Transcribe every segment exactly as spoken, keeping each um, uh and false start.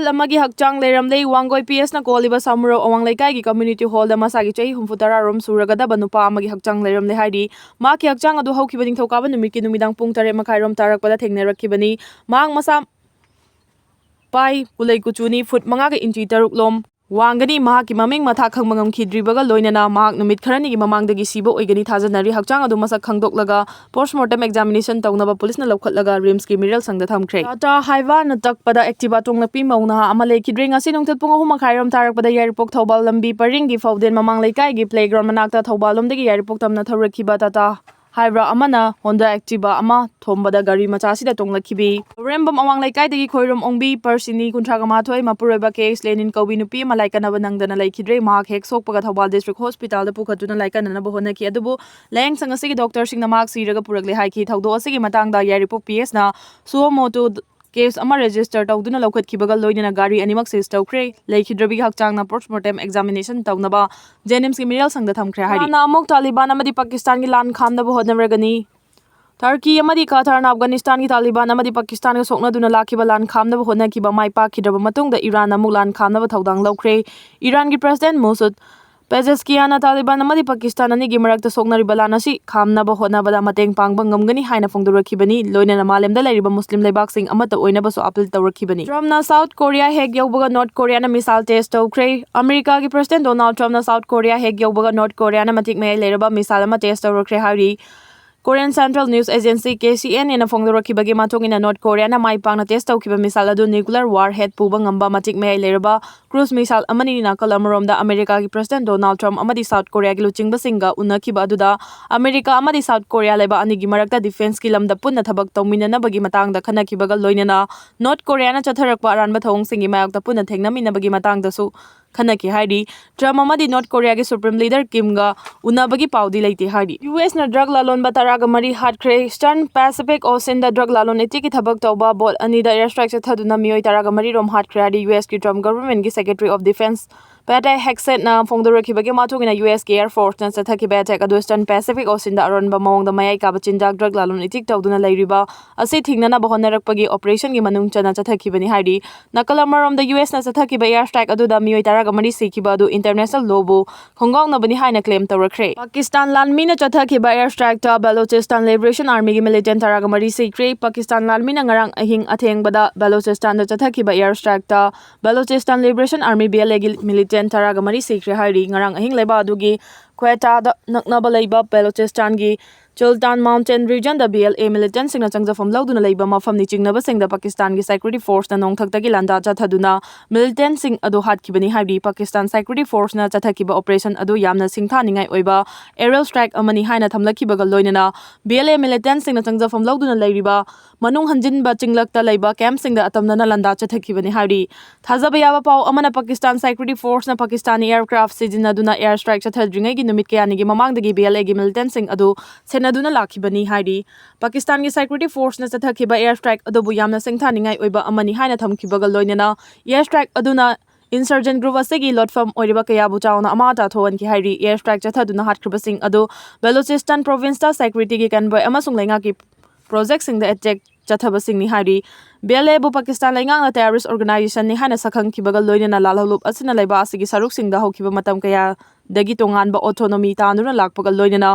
ꯑꯃꯒꯤ ꯍꯛꯆꯥꯡ ꯂꯩꯔꯝꯂꯦ꯫ ꯋꯥꯡꯒꯣꯏ ꯄꯤ ꯑꯦꯁꯅ ꯀꯣꯜꯂꯤꯕ ꯁꯥꯃꯨꯔꯧ ꯑꯋꯥꯡ ꯂꯩꯀꯥꯏꯒꯤ ꯀꯝꯃ꯭ꯌꯨꯅꯤꯇꯤ ꯍꯣꯜꯗ ꯃꯁꯥꯒꯤ ꯆꯍꯤ ꯍꯨꯝꯐꯨ ꯇꯔꯥ ꯔꯣꯝ ꯁꯨꯔꯒꯗꯕ ꯅꯨꯄꯥ ꯑꯃꯒꯤ ꯍꯛꯆꯥꯡ ꯂꯩꯔꯝꯂꯦ ꯍꯥꯏꯔꯤ꯫ ꯃꯍꯥꯛꯀꯤ ꯍꯛꯆꯥꯡ ꯑꯗꯨ ꯍꯧꯈꯤꯕ ꯅꯤꯡꯊꯧꯀꯥꯕ ꯅꯨꯃꯤꯠꯀꯤ ꯅꯨꯃꯤꯗꯥꯡ ꯄꯨꯡ ꯇꯔꯦꯠ ꯃꯈꯥꯏ ꯔꯣꯝ ꯇꯥꯔꯛꯄꯗ ꯊꯦꯡꯅꯔꯛꯈꯤꯕꯅꯤ꯫ ꯃꯍꯥꯛ ꯃꯁꯥ ꯄꯥꯏ, ꯀꯨꯂꯩ ꯀꯨꯆꯨꯅꯤ, ꯐꯨꯠ ꯃꯉꯥꯒ ꯏꯟꯆꯤ ꯇꯔꯨꯛ ꯂꯣꯝ ꯋꯥꯡꯒꯅꯤ꯫ ꯃꯍꯥꯛꯀꯤ ꯃꯃꯤꯡ ꯃꯊꯥ ꯈꯪꯕ ꯉꯝꯈꯤꯗ꯭ꯔꯤꯕꯒ ꯂꯣꯏꯅꯅ ꯃꯍꯥꯛ ꯅꯨꯃꯤꯠ ꯈꯔꯅꯤꯒꯤ ꯃꯃꯥꯡꯗꯒꯤ ꯁꯤꯕ ꯑꯣꯏꯒꯅꯤ ꯊꯥꯖꯅꯔꯤ꯫ ꯍꯛꯆꯥꯡ ꯑꯗꯨ ꯃꯁꯛ ꯈꯪꯗꯣꯛꯂꯒ ꯄꯣꯁꯃꯣꯔꯇꯦꯝ ꯑꯦꯛꯖꯥꯃꯤꯅꯦꯁꯟ ꯇꯧꯅꯕ ꯄꯨꯂꯤꯁꯅ ꯂꯧꯈꯠꯂꯒ ꯔꯤꯝꯁꯀꯤ ꯃꯤꯔꯦꯜ ꯁꯪꯗ ꯊꯝꯈ꯭ꯔꯦ꯫ ꯇꯥꯇꯥ ꯍꯥꯏꯋꯥꯅ ꯇꯛꯄꯗ ꯑꯦꯛꯇꯤꯚꯥ ꯇꯣꯡꯂꯛꯄꯤ ꯃꯧ ꯅꯍꯥ ꯑꯃ ꯂꯩꯈꯤꯗ꯭ꯔꯦ꯫ ꯉꯁꯤ ꯅꯨꯡꯊꯤꯜ ꯄꯨꯡ ꯑꯍꯨꯝ ꯃꯈꯥꯏꯔꯣꯝ ꯇꯥꯔꯛꯄꯗ ꯌꯥꯏꯔꯤꯄꯣꯛ ꯊꯧꯕꯥꯜ ꯂꯝꯕꯤ ꯄꯔꯤꯡꯒꯤ ꯐꯥꯎꯗꯦꯟ ꯃꯃꯥꯡ ꯂꯩꯀꯥꯏꯒꯤ ꯄ꯭ꯂꯦꯒ꯭ꯔꯥꯎꯟ ꯃꯅꯥꯛꯇ ꯊꯧꯕꯥꯜ ꯂꯣꯝꯗꯒꯤ ꯌꯥꯏꯔꯤꯄꯣꯛ ꯇꯝꯅ ꯊꯧꯔꯛꯈꯤꯕ ꯇꯥꯇꯥ ꯍꯥꯏꯋꯥ ꯑꯃꯅ ꯍꯣꯟꯗꯥ ꯑꯦꯛꯇꯤꯚꯥ ꯑꯃ ꯊꯣꯝꯕꯗ ꯒꯥꯔꯤ ꯃꯆꯥ ꯑꯁꯤꯗ ꯇꯣꯡꯂꯛꯈꯤꯕꯤ꯫ ꯂꯧꯔꯦꯝꯕꯝ ꯑꯋꯥꯡ ꯂꯩꯀꯥꯏꯗꯒꯤ ꯈꯣꯏꯔꯣꯝ ꯑꯣꯡꯕꯤ ꯄꯔꯁꯤꯅꯤ, ꯀꯨꯟꯊ꯭ꯔꯥ ꯃꯥꯊꯣꯏ, ꯃꯄꯨꯔꯣꯏꯕ ꯀꯦ ꯑꯦꯁ ꯂꯦꯅꯤꯟ ꯀꯧꯕꯤ ꯅꯨꯄꯤ ꯑꯃ ꯂꯥꯏꯀꯠꯅꯕ ꯅꯪꯗꯅ ꯂꯩꯈꯤꯗ꯭ꯔꯦ꯫ ꯃꯍꯥꯛ ꯍꯦꯛ ꯁꯣꯛꯄꯒ ꯊꯧꯕꯥꯜ ꯗꯤꯁꯇ꯭ꯔꯤꯛ ꯍꯣꯁꯄꯤꯇꯥꯜꯗ ꯄꯨꯈꯠꯇꯨꯅ ꯂꯥꯏꯀꯠꯅꯅꯕ ꯍꯣꯠꯅꯈꯤ, ꯑꯗꯨꯕꯨ ꯂꯥꯌꯦꯡꯁꯪ ꯑꯁꯤꯒꯤ ꯗꯣꯛꯇꯔꯁꯤꯡꯅ ꯃꯍꯥꯛ ꯁꯤꯔꯒ ꯄꯨꯔꯛꯂꯦ ꯍꯥꯏꯈꯤ꯫ ꯊꯧꯗꯣꯛ ꯑꯁꯤꯒꯤ ꯃꯇꯥꯡꯗ ꯌꯥꯏꯔꯤꯄꯣꯛ ꯄꯤ ꯑꯦꯁꯅ ꯁꯨꯑꯣ ꯃꯣꯇꯣ ꯀꯦꯁ ꯑꯃ ꯔꯦꯖꯤꯁꯇꯔ ꯇꯧꯗꯨꯅ ꯂꯧꯈꯠꯈꯤꯕꯒ ꯂꯣꯏꯅꯅ ꯒꯥꯔꯤ ꯑꯅꯤꯃꯛ ꯁꯤꯖ ꯇꯧꯈ꯭ꯔꯦ꯫ ꯂꯩꯈꯤꯗ꯭ꯔꯕꯤꯒꯤ ꯍꯛꯆꯥꯡꯅ ꯄꯣꯁꯃꯣꯔꯇꯦꯝ ꯑꯦꯛꯖꯥꯃꯤꯅꯦꯁꯟ ꯇꯧꯅꯕ ꯖꯦꯅꯤꯝꯁꯀꯤ ꯃꯤꯔꯦꯜ ꯁꯪꯗ ꯊꯝꯈ꯭ꯔꯦ ꯍꯥꯏꯔꯤ꯫ ꯏꯔꯥꯟꯅ ꯑꯃꯨꯛ ꯇꯥꯂꯤꯕꯥꯟ ꯑꯃꯗꯤ ꯄꯥꯀꯤꯁꯇꯥꯟꯒꯤ ꯂꯥꯟ ꯈꯥꯝꯅꯕ ꯍꯣꯠꯅꯔꯒꯅꯤ꯫ ꯇꯔꯀꯤ ꯑꯃꯗꯤ ꯀꯇꯔꯅ ꯑꯐꯒꯥꯅꯤꯁꯇꯥꯟꯒꯤ ꯇꯥꯂꯤꯕꯥꯟ ꯑꯃꯗꯤ ꯄꯥꯀꯤꯁꯇꯥꯟꯒ ꯁꯣꯛꯅꯗꯨꯅ ꯂꯥꯛꯈꯤꯕ ꯂꯥꯟ ꯈꯥꯝꯅꯕ ꯍꯣꯠꯅꯈꯤꯕ ꯃꯥꯏ ꯄꯥꯛꯈꯤꯗ꯭ꯔꯕ ꯃꯇꯨꯡꯗ ꯏꯔꯥꯟ ꯑꯃꯨꯛ ꯂꯥꯟ ꯈꯥꯝꯅꯕ ꯊꯧꯗꯥꯡ ꯂꯧꯈ꯭ꯔꯦ꯫ ꯏꯔꯥꯟꯒꯤ ꯄ꯭ꯔꯦꯁꯤꯗꯦꯟꯠ ꯃꯨꯁꯨꯗ ꯄꯦꯖꯦꯁꯀꯤꯌꯥꯅ ꯇꯥꯂꯤꯕꯥꯟ ꯑꯃꯗꯤ ꯄꯥꯀꯤꯁꯇꯥꯟ ꯑꯅꯤꯒꯤ ꯃꯔꯛꯇ ꯁꯣꯛꯅꯔꯤꯕ ꯂꯥꯟ ꯑꯁꯤ ꯈꯥꯝꯅꯕ ꯍꯣꯠꯅꯕꯗ ꯃꯇꯦꯡ ꯄꯥꯡꯕ ꯉꯝꯒꯅꯤ ꯍꯥꯏꯅ ꯐꯣꯡꯗꯣꯔꯛꯈꯤꯕꯅꯤ꯫ ꯂꯣꯏꯅꯅ ꯃꯥꯂꯦꯝꯗ ꯂꯩꯔꯤꯕ ꯃꯨꯁꯂꯤꯝ ꯂꯩꯕꯥꯛꯁꯤꯡ ꯑꯃꯠꯇ ꯑꯣꯏꯅꯕꯁꯨ ꯑꯄꯤꯜ ꯇꯧꯔꯛꯈꯤꯕꯅꯤ꯫ ꯇ꯭ꯔꯝꯞꯅ ꯁꯥꯎꯠ ꯀꯣꯔꯤꯌꯥ ꯍꯦꯛ ꯌꯧꯕꯒ ꯅꯣꯔꯠ ꯀꯣꯔꯤꯌꯥꯅ ꯃꯤꯁꯥꯏꯜ ꯇꯦꯁ ꯇꯧꯈ꯭ꯔꯦ꯫ ꯑꯃꯦꯔꯤꯀꯥꯒꯤ ꯄ꯭ꯔꯦꯁꯤꯗꯦꯟꯠ ꯗꯣꯅꯥꯜꯗ ꯇ꯭ꯔꯝꯞꯅ ꯁꯥꯎꯠ ꯀꯣꯔꯤꯌꯥ ꯍꯦꯛ ꯌꯧꯕꯒ ꯅꯣꯔꯠ ꯀꯣꯔꯤꯌꯥꯅ ꯃꯇꯤꯛ ꯃꯌꯥꯏ ꯂꯩꯔꯕ ꯃꯤꯁꯥꯏꯜ ꯑꯃ ꯇꯦꯁ ꯇꯧꯔꯛꯈ꯭ꯔꯦ ꯍꯥꯏꯔꯤ꯫ Korean central news agency, K C and ꯑꯦꯅ ꯐꯣꯡꯗꯣꯔꯛꯈꯤꯕꯒꯤ ꯃꯇꯨꯡ ꯏꯟꯅ, ꯅꯣꯔꯠ ꯀꯣꯔꯤꯌꯥꯅ ꯃꯥꯏ ꯄꯥꯛꯅ ꯇꯦꯁ ꯇꯧꯈꯤꯕ ꯃꯤꯁꯥꯏꯜ ꯑꯗꯨ ꯅ꯭ꯌꯨꯀ꯭ꯂꯤꯌꯔ ꯋꯥꯔꯍꯦꯗ ꯄꯨꯕ ꯉꯝꯕ ꯃꯇꯤꯛ ꯃꯌꯥꯏ ꯂꯩꯔꯕ ꯀ꯭ꯔꯨꯖ ꯃꯤꯁꯥꯏꯜ ꯑꯃꯅꯤ꯫ ꯅꯥꯀꯜ ꯑꯃꯔꯣꯝꯗ, ꯑꯃꯦꯔꯤꯀꯥꯒꯤ ꯄ꯭ꯔꯦꯁꯤꯗꯦꯟꯠ ꯗꯣꯅꯥꯜꯗ ꯇ꯭ꯔꯝꯞ ꯑꯃꯗꯤ ꯁꯥꯎꯠ ꯀꯣꯔꯤꯌꯥꯒꯤ ꯂꯨꯆꯤꯡꯕꯁꯤꯡꯒ ꯎꯅꯈꯤꯕ ꯑꯗꯨꯗ ꯑꯃꯦꯔꯤꯀꯥ ꯑꯃꯗꯤ ꯁꯥꯎꯠ ꯀꯣꯔꯤꯌꯥ ꯂꯩꯕꯥꯛ ꯑꯅꯤꯒꯤ ꯃꯔꯛꯇ ꯗꯤꯐꯦꯟꯁꯀꯤ ꯂꯝꯗ ꯄꯨꯟꯅ ꯊꯕꯛ ꯇꯧꯃꯤꯟꯅꯅꯕꯒꯤ ꯃꯇꯥꯡꯗ ꯈꯟꯅꯈꯤꯕꯒ ꯂꯣꯏꯅꯅ ꯅꯣꯔꯠ ꯀꯣꯔꯤꯌꯥꯅ ꯆꯠꯊꯔꯛꯄ ꯑꯔꯥꯟꯕ ꯊꯧꯑꯣꯡꯁꯤꯡꯒꯤ ꯃꯥꯌꯣꯛꯇ ꯄꯨꯟꯅ ꯊꯦꯡꯅꯃꯤꯟꯅꯕꯒꯤ ꯃꯇꯥꯡꯗꯁꯨ ꯈꯟꯅꯈꯤ ꯍꯥꯏꯔꯤ꯫ ꯇ꯭ꯔꯝꯞ ꯑꯃꯗꯤ ꯅꯣꯔꯠ ꯀꯣꯔꯤꯌꯥꯒꯤ ꯁꯨꯄ꯭ꯔꯤꯝ ꯂꯤꯗꯔ ꯀꯤꯝꯒ ꯎꯅꯕꯒꯤ ꯄꯥꯎꯗꯤ ꯂꯩꯇꯦ ꯍꯥꯏꯔꯤ꯫ ꯌꯨ ꯑꯦꯁꯅ ꯗ꯭ꯔꯒ ꯂꯥꯂꯣꯟꯕ ꯇꯔꯥꯒ ꯃꯔꯤ ꯍꯥꯠꯈ꯭ꯔꯦ꯫ ꯏꯁꯇꯔꯟ ꯄꯦꯁꯤꯐꯤꯛ ꯑꯣꯁꯤꯟꯗ ꯗ꯭ꯔꯒ ꯂꯥꯂꯣꯟ ꯏꯇꯤꯛꯀꯤ ꯊꯕꯛ ꯇꯧꯕ ꯕꯣꯠ ꯑꯅꯤꯗ ꯑꯦꯌꯔ ꯁ꯭ꯇ꯭ꯔꯥꯏꯛ ꯆꯠꯊꯗꯨꯅ ꯃꯤꯑꯣꯏ ꯇꯔꯥꯒ ꯃꯔꯤ ꯔꯣꯝ ꯍꯥꯠꯈ꯭ꯔꯦ ꯍꯥꯏꯔꯤ꯫ ꯌꯨ ꯑꯦꯁꯀꯤ ꯇ꯭ꯔꯝꯞ ꯒꯚꯔꯟꯃꯦꯟꯠꯀꯤ ꯁꯦꯀ꯭ꯔꯦꯇꯔꯤ ꯑꯣꯐ ꯗꯤꯐꯦꯟꯁ ꯄꯦꯠ ꯍꯦꯒꯁꯦꯠꯅ ꯐꯣꯡꯗꯣꯔꯛꯈꯤꯕꯒꯤ ꯃꯇꯨꯡ ꯏꯟꯅ ꯌꯨ ꯑꯦꯁꯀꯤ ꯑꯦꯌꯔ ꯐꯣꯔꯁꯅ ꯆꯠꯊꯈꯤꯕ ꯑꯦꯇꯦꯛ ꯑꯗꯨ ꯏꯁꯇꯔꯟ ꯄꯦꯁꯤꯐꯤꯛ ꯑꯣꯁꯤꯟꯗ ꯑꯔꯣꯟꯕ ꯃꯑꯣꯡꯗ ꯃꯌꯥꯏ ꯀꯥꯕ ꯆꯤꯟꯖꯥꯛ ꯗ꯭ꯔꯒ ꯂꯥꯂꯣꯟ ꯏꯇꯤꯛ ꯇꯧꯗꯨꯅ ꯂꯩꯔꯤꯕ ꯑꯁꯤ ꯊꯤꯡꯅꯅꯕ ꯍꯣꯠꯅꯔꯛꯄꯒꯤ ꯑꯣꯄꯔꯦꯁꯟꯒꯤ ꯃꯅꯨꯡ ꯆꯟꯅ ꯆꯠꯊꯈꯤꯕꯅꯤ ꯍꯥꯏꯔꯤ꯫ ꯅꯥꯀꯜ ꯑꯃꯔꯣꯝꯗ ꯌꯨ ꯑꯦꯁꯅ ꯆꯠꯊꯈꯤꯕ ꯑꯦꯌꯔ ꯁ꯭ꯇ꯭ꯔꯥꯏꯛ ꯑꯗꯨꯗ ꯃꯤꯑꯣꯏ ꯇꯔꯥꯒ ꯃꯔꯤ ꯁꯤꯈꯤꯕ ꯑꯗꯨ ꯏꯟꯇꯔꯅꯦꯁꯅꯦꯜ ꯂꯣꯕꯨ ꯈꯣꯡꯒꯥꯎꯅꯕꯅꯤ ꯍꯥꯏꯅ ꯀ꯭ꯂꯦꯝ ꯇꯧꯔꯛꯈ꯭ꯔꯦ꯫ ꯄꯥꯀꯤꯁꯇꯥꯟ ꯂꯥꯟꯃꯤꯅ ꯆꯠꯊꯈꯤꯕ ꯑꯦꯌꯔ ꯁ꯭ꯇ꯭ꯔꯥꯏꯛꯇ ꯕꯦꯂꯣꯆꯤꯁꯇꯥꯟ ꯂꯤꯕꯔꯦꯁꯟ ꯑꯥꯔꯃꯤꯒꯤ ꯃꯤꯂꯤꯇꯦꯟꯠ ꯇꯔꯥꯒ ꯃꯔꯤ ꯁꯤꯈ꯭ꯔꯦ꯫ ꯄꯥꯀꯤꯁꯇꯥꯟ ꯂꯥꯟꯃꯤꯅ ꯉꯔꯥꯡ ꯑꯍꯤꯡ ꯑꯊꯦꯡꯕꯗ ꯕꯦꯂꯣꯆꯤꯁꯇꯥꯟꯗ ꯆꯠꯊꯈꯤꯕ ꯑꯦꯌꯔ ꯁ꯭ꯇ꯭ꯔꯥꯏꯛꯇ Balochistan liberation army, B L ꯑꯦꯒꯤ ꯃꯤꯂꯤꯇꯦꯟꯠ ꯇꯔꯥꯒ ꯃꯔꯤ ꯁꯤꯈ꯭ꯔꯦ ꯍꯥꯏꯔꯤ꯫ ꯉꯔꯥꯡ ꯑꯍꯤꯡ ꯂꯩꯕꯥꯛ ꯑꯗꯨꯒꯤ ꯀ꯭ꯋꯦꯇꯥꯗ ꯅꯛꯅꯕ ꯂꯩꯕ ꯕꯦꯂꯣꯆꯤꯁꯇꯥꯟꯒꯤ ꯆꯨꯜꯇꯥꯟ ꯃꯥꯎꯟꯇꯦꯟ ꯔꯤꯖꯟꯗ ꯕꯤ ꯑꯦꯜ ꯑꯦ ꯃꯤꯂꯤꯇꯦꯟꯠꯁꯤꯡꯅ ꯆꯪꯖꯐꯝ ꯂꯧꯗꯨꯅ ꯂꯩꯕ ꯃꯐꯝꯅꯤ ꯆꯤꯡꯅꯕꯁꯤꯡꯗ ꯄꯥꯀꯤꯁꯇꯥꯟꯒꯤ ꯁꯦꯀ꯭ꯌꯨꯔꯤꯇꯤ ꯐꯣꯔꯁꯅ ꯅꯣꯡꯊꯛꯇꯒꯤ ꯂꯥꯟꯗꯥ ꯆꯠꯊꯗꯨꯅ ꯃꯤꯂꯤꯇꯦꯟꯠꯁꯤꯡ ꯑꯗꯨ ꯍꯥꯠꯈꯤꯕꯅꯤ ꯍꯥꯏꯔꯤ꯫ ꯄꯥꯀꯤꯁꯇꯥꯟ ꯁꯦꯀ꯭ꯌꯨꯔꯤꯇꯤ ꯐꯣꯔꯁꯅ ꯆꯠꯊꯈꯤꯕ ꯑꯣꯄꯔꯦꯁꯟ ꯑꯗꯨ ꯌꯥꯝꯅ ꯁꯤꯡꯊꯥꯅꯤꯡꯉꯥꯏ ꯑꯣꯏꯕ ꯑꯦꯔꯤꯌꯦꯜ ꯁ꯭ꯇ꯭ꯔꯥꯏꯛ ꯑꯃꯅꯤ ꯍꯥꯏꯅ ꯊꯝꯂꯛꯈꯤꯕꯒ ꯂꯣꯏꯅꯅ ꯕꯤ ꯑꯦꯜ ꯑꯦ ꯃꯤꯂꯤꯇꯦꯟꯠꯁꯤꯡꯅ ꯆꯪꯖꯐꯝ ꯂꯧꯗꯨꯅ ꯂꯩꯔꯤꯕ ꯃꯅꯨꯡ ꯍꯟꯖꯤꯟꯕ ꯆꯤꯡꯂꯛꯇ ꯂꯩꯕ ꯀꯦꯝꯞꯁꯤꯡꯗ ꯑꯇꯝꯅꯅ ꯂꯥꯟꯗꯥ ꯆꯠꯊꯈꯤꯕꯅꯤ ꯍꯥꯏꯔꯤ꯫ ꯊꯥꯖꯕ ꯌꯥꯕ ꯄꯥꯎ ꯑꯃꯅ ꯄꯥꯀꯤꯁꯇꯥꯟ ꯁꯦꯀ꯭ꯌꯨꯔꯤꯇꯤ ꯐꯣꯔꯁꯅ ꯄꯥꯀꯤꯁꯇꯥꯅꯤ ꯑꯦꯌꯔꯀ꯭ꯔꯥꯐ ꯁꯤꯖꯤꯟꯅꯗꯨꯅ ꯑꯦꯌꯔ ꯁ꯭ꯇ꯭ꯔꯥꯏꯛ ꯆꯠꯊꯗ꯭ꯔꯤꯉꯩꯒꯤ ꯅꯨꯃꯤꯠ ꯀꯌꯥꯅꯤꯒꯤ ꯃꯃꯥꯡꯗꯒꯤ ꯕꯤ ꯑꯦꯜ ꯑꯦꯒꯤ ꯃꯤꯂꯤꯇꯦꯟꯠꯁꯤꯡ ꯑꯗꯨ ꯁꯦꯟꯅꯗꯨꯅ ꯂꯥꯛꯈꯤꯕꯅꯤ ꯍꯥꯏꯔꯤ꯫ ꯄꯥꯀꯤꯁꯇꯥꯟꯒꯤ ꯁꯦꯀ꯭ꯌꯨꯔꯤꯇꯤ ꯐꯣꯔꯁꯅ ꯆꯠꯊꯈꯤꯕ ꯑꯦꯌꯔ ꯁ꯭ꯇ꯭ꯔꯥꯏꯛ ꯑꯗꯨꯕꯨ ꯌꯥꯝꯅ ꯁꯤꯡꯊꯥꯅꯤꯡꯉꯥꯏ ꯑꯣꯏꯕ ꯑꯃꯅꯤ ꯍꯥꯏꯅ ꯊꯝꯈꯤꯕꯒ ꯂꯣꯏꯅꯅ ꯑꯦꯌꯔ ꯁ꯭ꯇ꯭ꯔꯥꯏꯛ ꯑꯗꯨꯅ ꯏꯟꯁꯔꯖꯦꯟ ꯒ꯭ꯔꯨꯞ ꯑꯁꯤꯒꯤ ꯂꯣꯠꯐꯝ ꯑꯣꯏꯔꯤꯕ ꯀꯌꯥꯕꯨ ꯆꯥꯎꯅ ꯑꯃꯥꯡ ꯑꯇꯥ ꯊꯣꯛꯍꯟꯈꯤ ꯍꯥꯏꯔꯤ꯫ ꯑꯦꯌꯔ ꯁ꯭ꯇ꯭ꯔꯥꯏꯛ ꯆꯠꯊꯗꯨꯅ ꯍꯥꯠꯈ꯭ꯔꯤꯕꯁꯤꯡ ꯑꯗꯨ ꯕꯦꯂꯨꯆꯤꯁꯇꯥꯟ ꯄ꯭ꯔꯣꯚꯤꯟꯁꯇ ꯁꯦꯀ꯭ꯌꯨꯔꯤꯇꯤꯒꯤ ꯀꯟꯚꯣꯏ ꯑꯃꯁꯨꯡ ꯂꯩꯉꯥꯛꯀꯤ ꯄ꯭ꯔꯣꯖꯦꯛꯁꯤꯡꯗ ꯑꯦꯇꯦꯛ ꯆꯠꯊꯕꯁꯤꯡꯅꯤ ꯍꯥꯏꯔꯤ꯫ ꯕꯤ ꯑꯦꯜ ꯑꯦꯕꯨ ꯄꯥꯀꯤꯁꯇꯥꯟ ꯂꯩꯉꯥꯛꯅ ꯇꯦꯔꯣꯔꯤꯁ꯭ꯠ ꯑꯣꯔꯒꯅꯥꯏꯖꯦꯁꯟꯅꯤ ꯍꯥꯏꯅ ꯁꯛꯈꯪꯈꯤꯕꯒ ꯂꯣꯏꯅꯅ ꯂꯥꯜꯍꯧꯂꯨꯞ ꯑꯁꯤꯅ ꯂꯩꯕꯥꯛ ꯑꯁꯤꯒꯤ ꯁꯔꯨꯛꯁꯤꯡꯗ ꯍꯧꯈꯤꯕ ꯃꯇꯝ ꯀꯌꯥꯗꯒꯤ ꯇꯣꯉꯥꯟꯕ ꯑꯣꯇꯣꯅꯣꯃꯤ ꯇꯥꯟꯗꯨꯅ ꯂꯥꯛꯄꯒ ꯂꯣꯏꯅꯅ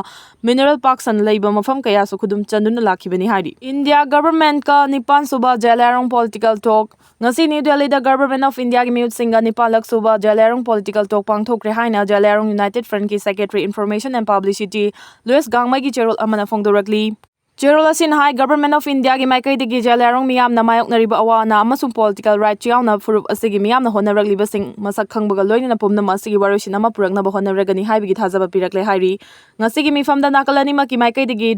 ꯃꯤꯅꯔꯦꯜ ꯄꯥꯛ ꯁꯟꯅ ꯂꯩꯕ ꯃꯐꯝ ꯀꯌꯥꯁꯨ ꯈꯨꯗꯨꯝ ꯆꯟꯗꯨꯅ ꯂꯥꯛꯈꯤꯕꯅꯤ ꯍꯥꯏꯔꯤ꯫ ꯏꯟꯗꯤꯌꯥ ꯒꯚꯔꯟꯃꯦꯟꯠꯀ ꯅꯤꯄꯥꯟ ꯁꯨꯕ ꯖꯦꯂꯤꯌꯥꯡꯔꯣꯡ ꯄꯣꯂꯤꯇꯤꯀꯦꯜ ꯇꯣꯛ꯫ ꯉꯁꯤ ꯅ꯭ꯌꯨ ꯗꯦꯜꯂꯤꯗ ꯒꯚꯔꯟꯃꯦꯟꯠ ꯑꯣꯐ ꯏꯟꯗꯤꯌꯥꯒꯤ ꯃꯤꯍꯨꯠꯁꯤꯡꯒ ꯅꯤꯄꯥꯟꯂꯛ ꯁꯨꯕ ꯖꯦꯂꯤꯌꯥꯡꯔꯣꯡ ꯄꯣꯂꯤꯇꯤꯀꯦꯜ ꯇꯣꯛ ꯄꯥꯡꯊꯣꯛꯈ꯭ꯔꯦ ꯍꯥꯏꯅ ꯖꯦꯂꯤꯌꯥꯡꯔꯣꯡ ꯌꯨꯅꯥꯏꯇꯦꯗ ꯐ꯭ꯔꯟꯠꯀꯤ secretary information and publicity Louis ꯒꯥꯡꯃꯩꯒꯤ ꯆꯦꯔꯣꯜ ꯑꯃꯅ ꯐꯣꯡꯗꯣꯔꯛꯂꯤ꯫ ꯆꯦꯔꯣꯜ ꯑꯁꯤꯅ ꯍꯥꯏ, ꯒꯚꯔꯟꯃꯦꯟꯠ ꯑꯣꯐ ꯏꯟꯗꯤꯌꯥꯒꯤ ꯃꯥꯏꯀꯩꯗꯒꯤ ꯖꯦꯂꯤꯌꯥꯡꯔꯣꯡ ꯃꯤꯌꯥꯝꯅ ꯃꯥꯌꯣꯛꯅꯔꯤꯕ ꯑꯋꯥ ꯑꯅꯥ ꯑꯃꯁꯨꯡ ꯄꯣꯂꯤꯇꯤꯀꯦꯜ ꯔꯥꯏꯠꯁ ꯌꯥꯎꯅ ꯐꯨꯔꯨꯞ ꯑꯁꯤꯒꯤ ꯃꯤꯌꯥꯝꯅ ꯍꯣꯠꯅꯔꯛꯂꯤꯕꯁꯤꯡ ꯃꯁꯛ ꯈꯪꯕꯒ ꯂꯣꯏꯅꯅ ꯄꯨꯝꯅꯃꯛ ꯑꯁꯤꯒꯤ ꯋꯥꯔꯣꯏꯁꯤꯟ ꯑꯃ ꯄꯨꯔꯛꯅꯕ ꯍꯣꯠꯅꯔꯒꯅꯤ ꯍꯥꯏꯕꯒꯤ ꯊꯥꯖꯕ ꯄꯤꯔꯛꯂꯦ ꯍꯥꯏꯔꯤ꯫ ꯉꯁꯤꯒꯤ ꯃꯤꯐꯝꯗ ꯅꯥꯀꯜ ꯑꯅꯤꯃꯛꯀꯤ ꯃꯥꯏꯀꯩꯗꯒꯤ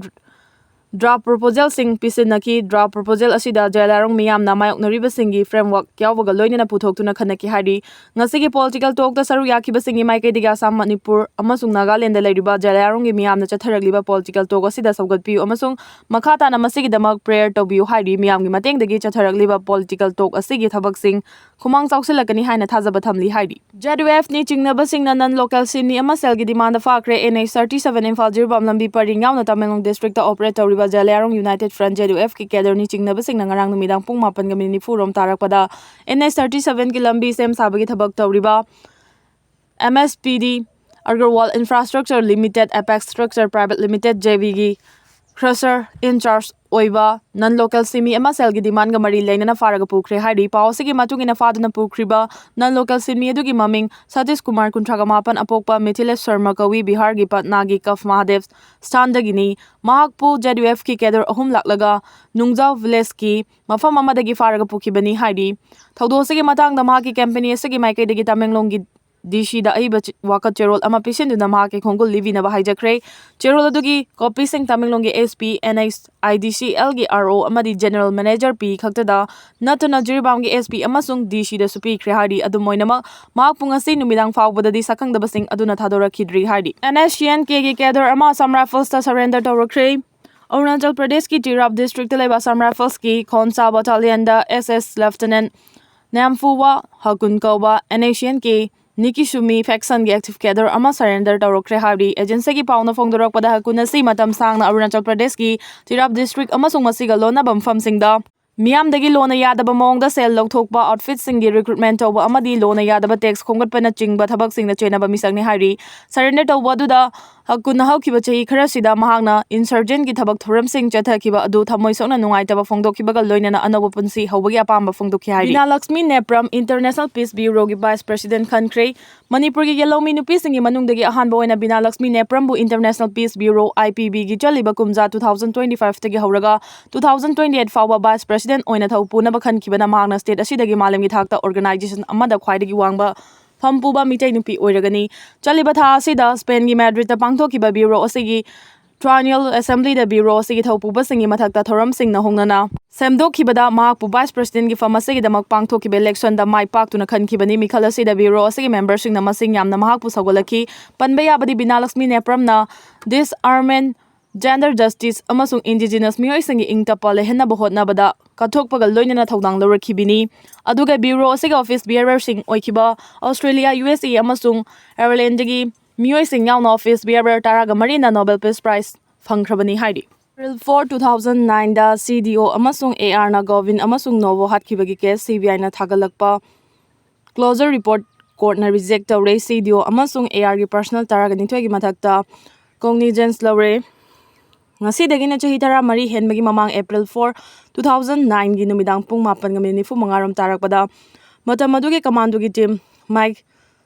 ꯗ꯭ꯔꯥꯐ ꯄ꯭ꯔꯣꯄꯣꯖꯦꯜꯁꯤꯡ ꯄꯤꯁꯤꯟꯅꯈꯤ꯫ ꯗ꯭ꯔꯥꯐ ꯄ꯭ꯔꯣꯄꯣꯖꯦꯜ ꯑꯁꯤꯗ ꯖꯦꯂꯥꯏꯔꯣꯡ ꯃꯤꯌꯥꯝꯅ ꯃꯥꯌꯣꯛꯅꯔꯤꯕꯁꯤꯡꯒꯤ ꯐ꯭ꯔꯦꯝꯋꯥꯔꯛ ꯌꯥꯎꯕꯒ ꯂꯣꯏꯅꯅ ꯄꯨꯊꯣꯛꯇꯨꯅ ꯈꯟꯅꯈꯤ ꯍꯥꯏꯔꯤ꯫ ꯉꯁꯤꯒꯤ ꯄꯣꯂꯤꯇꯤꯀꯦꯜ ꯇꯣꯛꯇ ꯁꯔꯨꯛ ꯌꯥꯈꯤꯕꯁꯤꯡꯒꯤ ꯃꯥꯏꯀꯩꯗꯒꯤ ꯑꯁꯥꯝ, ꯃꯅꯤꯄꯨꯔ ꯑꯃꯁꯨꯡ ꯅꯥꯒꯥꯂꯦꯟꯗ ꯂꯩꯔꯤꯕ ꯖꯦꯂꯥꯏꯔꯣꯡꯒꯤ ꯃꯤꯌꯥꯝꯅ ꯆꯠꯊꯔꯛꯂꯤꯕ ꯄꯣꯂꯤꯇꯤꯀꯦꯜ ꯇꯣꯛ ꯑꯁꯤꯗ ꯁꯧꯒꯠꯄꯤꯌꯨ ꯑꯃꯁꯨꯡ ꯃꯈꯥ ꯇꯥꯅ ꯃꯁꯤꯒꯤꯗꯃꯛ ꯄ꯭ꯔꯦꯌꯔ ꯇꯧꯕꯤꯌꯨ ꯍꯥꯏꯔꯤ꯫ ꯃꯤꯌꯥꯝꯒꯤ ꯃꯇꯦꯡꯗꯒꯤ ꯆꯠꯊꯔꯛꯂꯤꯕ ꯄꯣꯂꯤꯇꯤꯀꯦꯜ ꯇꯣꯛ ꯑꯁꯤꯒꯤ ꯊꯕꯛꯁꯤꯡ ꯈꯨꯃꯥꯡ ꯆꯥꯎꯁꯤꯜꯂꯛꯀꯅꯤ ꯍꯥꯏꯅ ꯊꯥꯖꯕ ꯊꯝꯂꯤ ꯍꯥꯏꯔꯤ꯫ ꯖꯦꯗ ꯌꯨ ꯑꯦꯐꯅꯤ ꯆꯤꯡꯅꯕꯁꯤꯡꯅ ꯅꯟ ꯂꯣꯀꯦꯜ ꯁꯤꯟꯃꯤ ꯑꯃ ꯁꯦꯜꯒꯤ ꯗꯤꯃꯥꯟꯗ ꯐꯥꯈ꯭ꯔꯦ꯫ N H thirty seven Imphal Jiribam ꯂꯝꯕꯤ ꯄꯔꯤꯡ ꯌꯥꯎꯅ ꯇꯃꯦꯡꯂꯣꯡ ꯗꯤꯁꯇ꯭ꯔꯤꯛꯇ ꯑꯣꯄꯔꯦꯠ ꯇꯧꯔꯤꯕ ꯖꯦꯂꯤꯌꯥꯔꯣꯡ ꯌꯨꯅꯥꯏꯇꯦꯗ ꯐ꯭ꯔꯟꯠ, ꯖꯦꯗ ꯌꯨ ꯑꯦꯐꯀꯤ ꯀꯦꯗꯔꯅꯤ ꯆꯤꯡꯅꯕꯁꯤꯡꯅ ꯉꯔꯥꯡ ꯅꯨꯃꯤꯗꯥꯡ ꯄꯨꯡ ꯃꯥꯄꯟꯒ ꯃꯤꯅꯤꯠ ꯅꯤꯐꯨ ꯔꯣꯝ ꯇꯥꯔꯛꯄꯗ ꯑꯦꯟ ꯑꯩꯆ thirty seven ꯒꯤ ꯂꯝꯕꯤ ꯁꯦꯝ ꯁꯥꯕꯒꯤ ꯊꯕꯛ ꯇꯧꯔꯤꯕ M S P D Agarwal infrastructure limited, apex structure private limited, J ꯚꯤꯒꯤ ꯀ꯭ꯔꯁꯔ ꯏꯟ ꯆꯥꯔꯖ ꯑꯣꯏꯕ ꯅꯟ ꯂꯣꯀꯦꯜ ꯁꯤꯟꯃꯤ ꯑꯃ ꯁꯦꯜꯒꯤ ꯗꯤꯃꯥꯟꯒ ꯃꯔꯤ ꯂꯩꯅꯅ ꯐꯥꯔꯒ ꯄꯨꯈ꯭ꯔꯦ ꯍꯥꯏꯔꯤ꯫ ꯄꯥꯎ ꯑꯁꯤꯒꯤ ꯃꯇꯨꯡ ꯏꯟꯅ ꯐꯥꯗꯨꯅ ꯄꯨꯈ꯭ꯔꯤꯕ ꯅꯟ ꯂꯣꯀꯦꯜ ꯁꯤꯟꯃꯤ ꯑꯗꯨꯒꯤ ꯃꯃꯤꯡ ꯁꯇꯤꯁ ꯀꯨꯃꯥꯔ, ꯀꯨꯟꯊ꯭ꯔꯥ ꯃꯥꯄꯟ, ꯑꯄꯣꯛꯄ ꯃꯤꯊꯤꯂꯦꯁ ꯁꯔꯃ ꯀꯧꯏ, ꯕꯤꯍꯥꯔꯒꯤ ꯄꯠꯅꯥꯒꯤ ꯀꯐ ꯃꯍꯥꯗꯦꯕ ꯁ꯭ꯊꯥꯟꯗꯒꯤꯅꯤ꯫ ꯃꯍꯥꯛꯄꯨ ꯖꯦꯗ ꯌꯨ ꯑꯦꯐꯀꯤ ꯀꯦꯗꯔ ꯑꯍꯨꯝ ꯂꯥꯛꯂꯒ ꯅꯨꯡꯖꯥꯎ ꯚꯤꯂꯦꯖꯀꯤ ꯃꯐꯝ ꯑꯃꯗꯒꯤ ꯐꯥꯔꯒ ꯄꯨꯈꯤꯕꯅꯤ ꯍꯥꯏꯔꯤ꯫ ꯊꯧꯗꯣꯛ ꯑꯁꯤꯒꯤ ꯃꯇꯥꯡꯗ ꯃꯍꯥꯛꯀꯤ ꯀꯝꯄꯦꯅꯤ ꯑꯁꯤꯒꯤ ꯃꯥꯏꯀꯩꯗꯒꯤ ꯇꯃꯦꯡꯂꯣꯡꯒꯤ ꯗꯤ ꯁꯤꯗ ꯑꯏꯕ ꯆꯤ-, ꯋꯥꯀꯠ ꯆꯦꯔꯣꯜ ꯑꯃ ꯄꯤꯁꯤꯟꯗꯨꯅ ꯃꯍꯥꯛꯀꯤ ꯈꯣꯡꯒꯨꯜ ꯂꯤꯕꯤꯅꯕ ꯍꯥꯏꯖꯈ꯭ꯔꯦ꯫ ꯆꯦꯔꯣꯜ ꯑꯗꯨꯒꯤ ꯀꯣꯄꯤꯁꯤꯡ ꯇꯃꯦꯡꯂꯣꯡꯒꯤ S P, and H I D ꯁꯤ ꯑꯦꯜꯒꯤ ꯑꯥꯔ ꯑꯣ ꯑꯃꯗꯤ ꯖꯦꯅꯔꯦꯜ ꯃꯦꯅꯦꯖꯔ ꯄꯤ ꯈꯛꯇꯗ ꯅꯠꯇꯅ ꯖꯤꯔꯤꯕꯥꯝꯒꯤ ꯑꯦꯁ ꯄꯤ ꯑꯃꯁꯨꯡ ꯗꯤ ꯁꯤꯗꯁꯨ ꯄꯤꯈ꯭ꯔꯦ ꯍꯥꯏꯔꯤ꯫ ꯑꯗꯨꯝ ꯑꯣꯏꯅꯃꯛ, ꯃꯍꯥꯛꯄꯨ ꯉꯁꯤ ꯅꯨꯃꯤꯗꯥꯡ ꯐꯥꯎꯕꯗꯗꯤ ꯁꯛꯈꯪꯗꯕꯁꯤꯡ ꯑꯗꯨꯅ ꯊꯥꯗꯣꯔꯛꯈꯤꯗ꯭ꯔꯤ ꯍꯥꯏꯔꯤ꯫ And S C and ꯀꯦꯒꯤ cadre ꯑꯃ ꯑꯁꯥꯝ ꯔꯥꯏꯐꯜꯁꯇ ꯁꯔꯦꯟꯗꯔ ꯇꯧꯔꯛꯈ꯭ꯔꯦ꯫ ꯑꯔꯨꯅꯥꯆꯜ ꯄ꯭ꯔꯗꯦꯁꯀꯤ ꯇꯤꯔꯥꯞ ꯗꯤꯁꯇ꯭ꯔꯤꯛꯇ ꯂꯩꯕ ꯑꯁꯥꯝ ꯔꯥꯏꯐꯜꯁꯀꯤ ꯈꯣꯟꯁꯥ ꯕꯠꯇꯥꯂꯤꯌꯟꯗ ꯑꯦꯁ ꯑꯦꯁ ꯂꯦꯐꯇꯤꯅꯦꯟꯠ ꯅꯦꯝꯐꯨꯋꯥ ꯍꯀꯨꯟ ꯀꯧꯕ N S C N K ꯅꯤꯀꯤꯁꯨꯃꯤ ꯐꯦꯛꯁꯟꯒꯤ ꯑꯦꯛꯇꯤꯚ ꯀꯦꯗꯔ ꯑꯃ ꯁꯔꯦꯟꯗꯔ ꯇꯧꯔꯛꯈ꯭ꯔꯦ ꯍꯥꯏꯔꯤ꯫ ꯑꯦꯖꯦꯟꯁꯤꯒꯤ ꯄꯥꯎꯅ ꯐꯣꯡꯗꯣꯔꯛꯄꯗ, ꯍꯀꯨꯟ ꯑꯁꯤ ꯃꯇꯝ ꯁꯥꯡꯅ ꯑꯔꯨꯅꯥꯆꯜ ꯄ꯭ꯔꯗꯦꯁꯀꯤ ꯇꯤꯔꯥꯞ ꯗꯤꯁꯇ꯭ꯔꯤꯛ ꯑꯃꯁꯨꯡ ꯃꯁꯤꯒ ꯂꯣꯟꯅꯕ ꯃꯐꯝꯁꯤꯡꯗ ꯃꯤꯌꯥꯝꯗꯒꯤ ꯂꯣꯟꯅ ꯌꯥꯗꯕ ꯃꯑꯣꯡꯗ ꯁꯦꯜ ꯂꯧꯊꯣꯛꯄ, ꯑꯥꯎꯠꯐꯤꯠꯁꯤꯡꯒꯤ ꯔꯤꯀ꯭ꯔꯨꯠꯃꯦꯟꯠ ꯇꯧꯕ ꯑꯃꯗꯤ ꯂꯣꯟꯅ ꯌꯥꯗꯕ ꯇꯦꯛꯁ ꯈꯣꯝꯒꯠꯄꯅꯆꯤꯡꯕ ꯊꯕꯛꯁꯤꯡꯗ ꯆꯦꯟꯅꯕ ꯃꯤꯁꯛꯅꯤ ꯍꯥꯏꯔꯤ꯫ ꯁꯔꯦꯟꯗꯔ ꯇꯧꯕ ꯑꯗꯨꯗ ꯍꯀꯨꯟꯅ ꯍꯧꯈꯤꯕ ꯆꯍꯤ ꯈꯔꯁꯤꯗ ꯃꯍꯥꯛꯅ ꯏꯟꯁꯔꯖꯦꯟꯠꯀꯤ ꯊꯕꯛ ꯊꯧꯔꯝꯁꯤꯡ ꯆꯠꯊꯈꯤꯕ ꯑꯗꯨ ꯊꯃꯣꯏ ꯁꯣꯛꯅ ꯅꯨꯡꯉꯥꯏꯇꯕ ꯐꯣꯡꯗꯣꯛꯈꯤꯕꯒ ꯂꯣꯏꯅꯅ ꯑꯅꯧꯕ ꯄꯨꯟꯁꯤ ꯍꯧꯕꯒꯤ ꯑꯄꯥꯝꯕ ꯐꯣꯡꯗꯣꯛꯈꯤ ꯍꯥꯏꯔꯤ꯫ ꯕꯤꯅꯥ ꯂꯛꯁꯃꯤ ꯅꯦꯄ꯭ꯔꯝ, ꯏꯟꯇꯔꯅꯦꯁꯅꯦꯜ ꯄꯤꯁ ꯕ꯭ꯌꯨꯔꯣꯒꯤ ꯚꯥꯏꯁ ꯄ꯭ꯔꯦꯁꯤꯗꯦꯟꯠ ꯈꯟꯈ꯭ꯔꯦ꯫ ꯃꯅꯤꯄꯨꯔꯒꯤ ꯌꯦꯜꯍꯧꯃꯤ ꯅꯨꯄꯤꯁꯤꯡꯒꯤ ꯃꯅꯨꯡꯗꯒꯤ ꯑꯍꯥꯟꯕ ꯑꯣꯏꯅ ꯕꯤꯅꯥ ꯂꯛꯁꯃꯤ ꯅꯦꯄ꯭ꯔꯝꯕꯨ international peace bureau, I P ꯕꯤꯒꯤ ꯆꯠꯂꯤꯕ ꯀꯨꯝꯖꯥ two thousand twenty five ꯇꯒꯤ ꯍꯧꯔꯒ two thousand twenty eight ꯐꯥꯎꯕ ꯚꯥꯏꯁ ꯄ꯭ꯔꯦꯁꯤꯗꯦꯟꯠ ꯑꯣꯏꯅ ꯊꯧ ꯄꯨꯅꯕ ꯈꯟꯈꯤꯕꯅ ꯃꯍꯥꯛꯅ ꯁ꯭ꯇꯦꯠ ꯑꯁꯤꯗꯒꯤ ꯃꯥꯂꯦꯝꯒꯤ ꯊꯥꯛꯇ ꯑꯣꯔꯒꯅꯥꯏꯖꯦꯁꯟ ꯑꯃꯗ ꯈ꯭ꯋꯥꯏꯗꯒꯤ ꯋꯥꯡꯕ ꯐꯝ ꯄꯨꯕ ꯃꯤꯇꯩ ꯅꯨꯄꯤ ꯑꯣꯏꯔꯒꯅꯤ꯫ ꯆꯠꯂꯤꯕ ꯊꯥ ꯑꯁꯤꯗ ꯁ꯭ꯄꯦꯟꯒꯤ ꯃꯦꯗ꯭ꯔꯤꯗꯇ ꯄꯥꯡꯊꯣꯛꯈꯤꯕ ꯕ꯭ꯌꯨꯔꯣ ꯑꯁꯤꯒꯤ Triennial Assemblyꯗ Bureau ꯑꯁꯤꯒꯤ ꯊꯧꯄꯨꯕꯁꯤꯡꯒꯤ ꯃꯊꯛꯇ ꯊꯧꯔꯝꯁꯤꯡꯅ ꯍꯣꯡꯅꯅ ꯁꯦꯝꯗꯣꯛꯈꯤꯕꯗ ꯃꯍꯥꯛꯄꯨ Vice Presidentꯀꯤ ꯐꯝ ꯑꯁꯤꯒꯤꯗꯃꯛ ꯄꯥꯡꯊꯣꯛꯈꯤꯕ electionꯗ ꯃꯥꯏ ꯄꯥꯛꯇꯨꯅ ꯈꯟꯈꯤꯕꯅꯤ꯫ ꯃꯤꯈꯜ ꯑꯁꯤꯗ Bureau ꯑꯁꯤꯒꯤ memberꯁꯤꯡꯅ ꯃꯁꯤꯡ ꯌꯥꯝꯅ ꯃꯍꯥꯛꯄꯨ ꯁꯧꯒꯠꯂꯛꯈꯤ꯫ ꯄꯟꯕ ꯌꯥꯕꯗꯤ ꯕꯤꯅꯥ ꯂꯛꯁꯃꯤ ꯅꯦꯄ꯭ꯔꯝꯅ disarmament, gender justice ꯑꯃꯁꯨꯡ indigenous ꯃꯤꯑꯣꯏꯁꯤꯡꯒꯤ ꯏꯪ ꯇꯞꯄ ꯂꯩꯍꯟꯅꯕ ꯍꯣꯠꯅꯕꯗ ꯀꯠꯊꯣꯛꯄꯒ ꯂꯣꯏꯅꯅ ꯊꯧꯗꯥꯡ ꯂꯧꯔꯛꯈꯤꯕꯅꯤ꯫ ꯑꯗꯨꯒ Bureau ꯑꯁꯤꯒꯤ office bearerꯁꯤꯡ ꯑꯣꯏꯈꯤꯕ Australia, U S A ꯑꯃꯁꯨꯡ Irelandꯗꯒꯤ ꯃꯤꯑꯣꯏꯁꯤꯡ ꯌꯥꯎꯅ office bearer ꯇꯔꯥꯒ ꯃꯔꯤꯅ Nobel Peace Prize ꯐꯪꯈ꯭ꯔꯕꯅꯤ ꯍꯥꯏꯔꯤ꯫ April four, two thousand nineꯗ C D O ꯑꯃꯁꯨꯡ A Rꯅ Govind ꯑꯃꯁꯨꯡ Novo ꯍꯥꯠꯈꯤꯕꯒꯤ case C B Iꯅ ꯊꯥꯒꯠꯂꯛꯄ closure report courtꯅ reject ꯇꯧꯔꯦ꯫ C D O ꯑꯃꯁꯨꯡ A Rꯒꯤ personal ꯇꯔꯥꯒ ꯅꯤꯊꯣꯏꯒꯤ ꯃꯊꯛꯇ cognizance ꯂꯧꯔꯦ꯫ ꯉꯁꯤꯗꯒꯤꯅ ꯆꯍꯤ ꯇꯔꯥꯃꯔꯤ ꯍꯦꯟꯕꯒꯤ ꯃꯃꯥꯡ April four, two thousand nineꯒꯤ ꯅꯨꯃꯤꯗꯥꯡ ꯄꯨꯡ ꯃꯥꯄꯟꯒ minute ꯅꯤꯐꯨ ꯃꯉꯥ ꯔꯣꯝ ꯇꯥꯔꯛꯄꯗ ꯃꯇꯝ ꯑꯗꯨꯒꯤ commandoꯒꯤ team Mike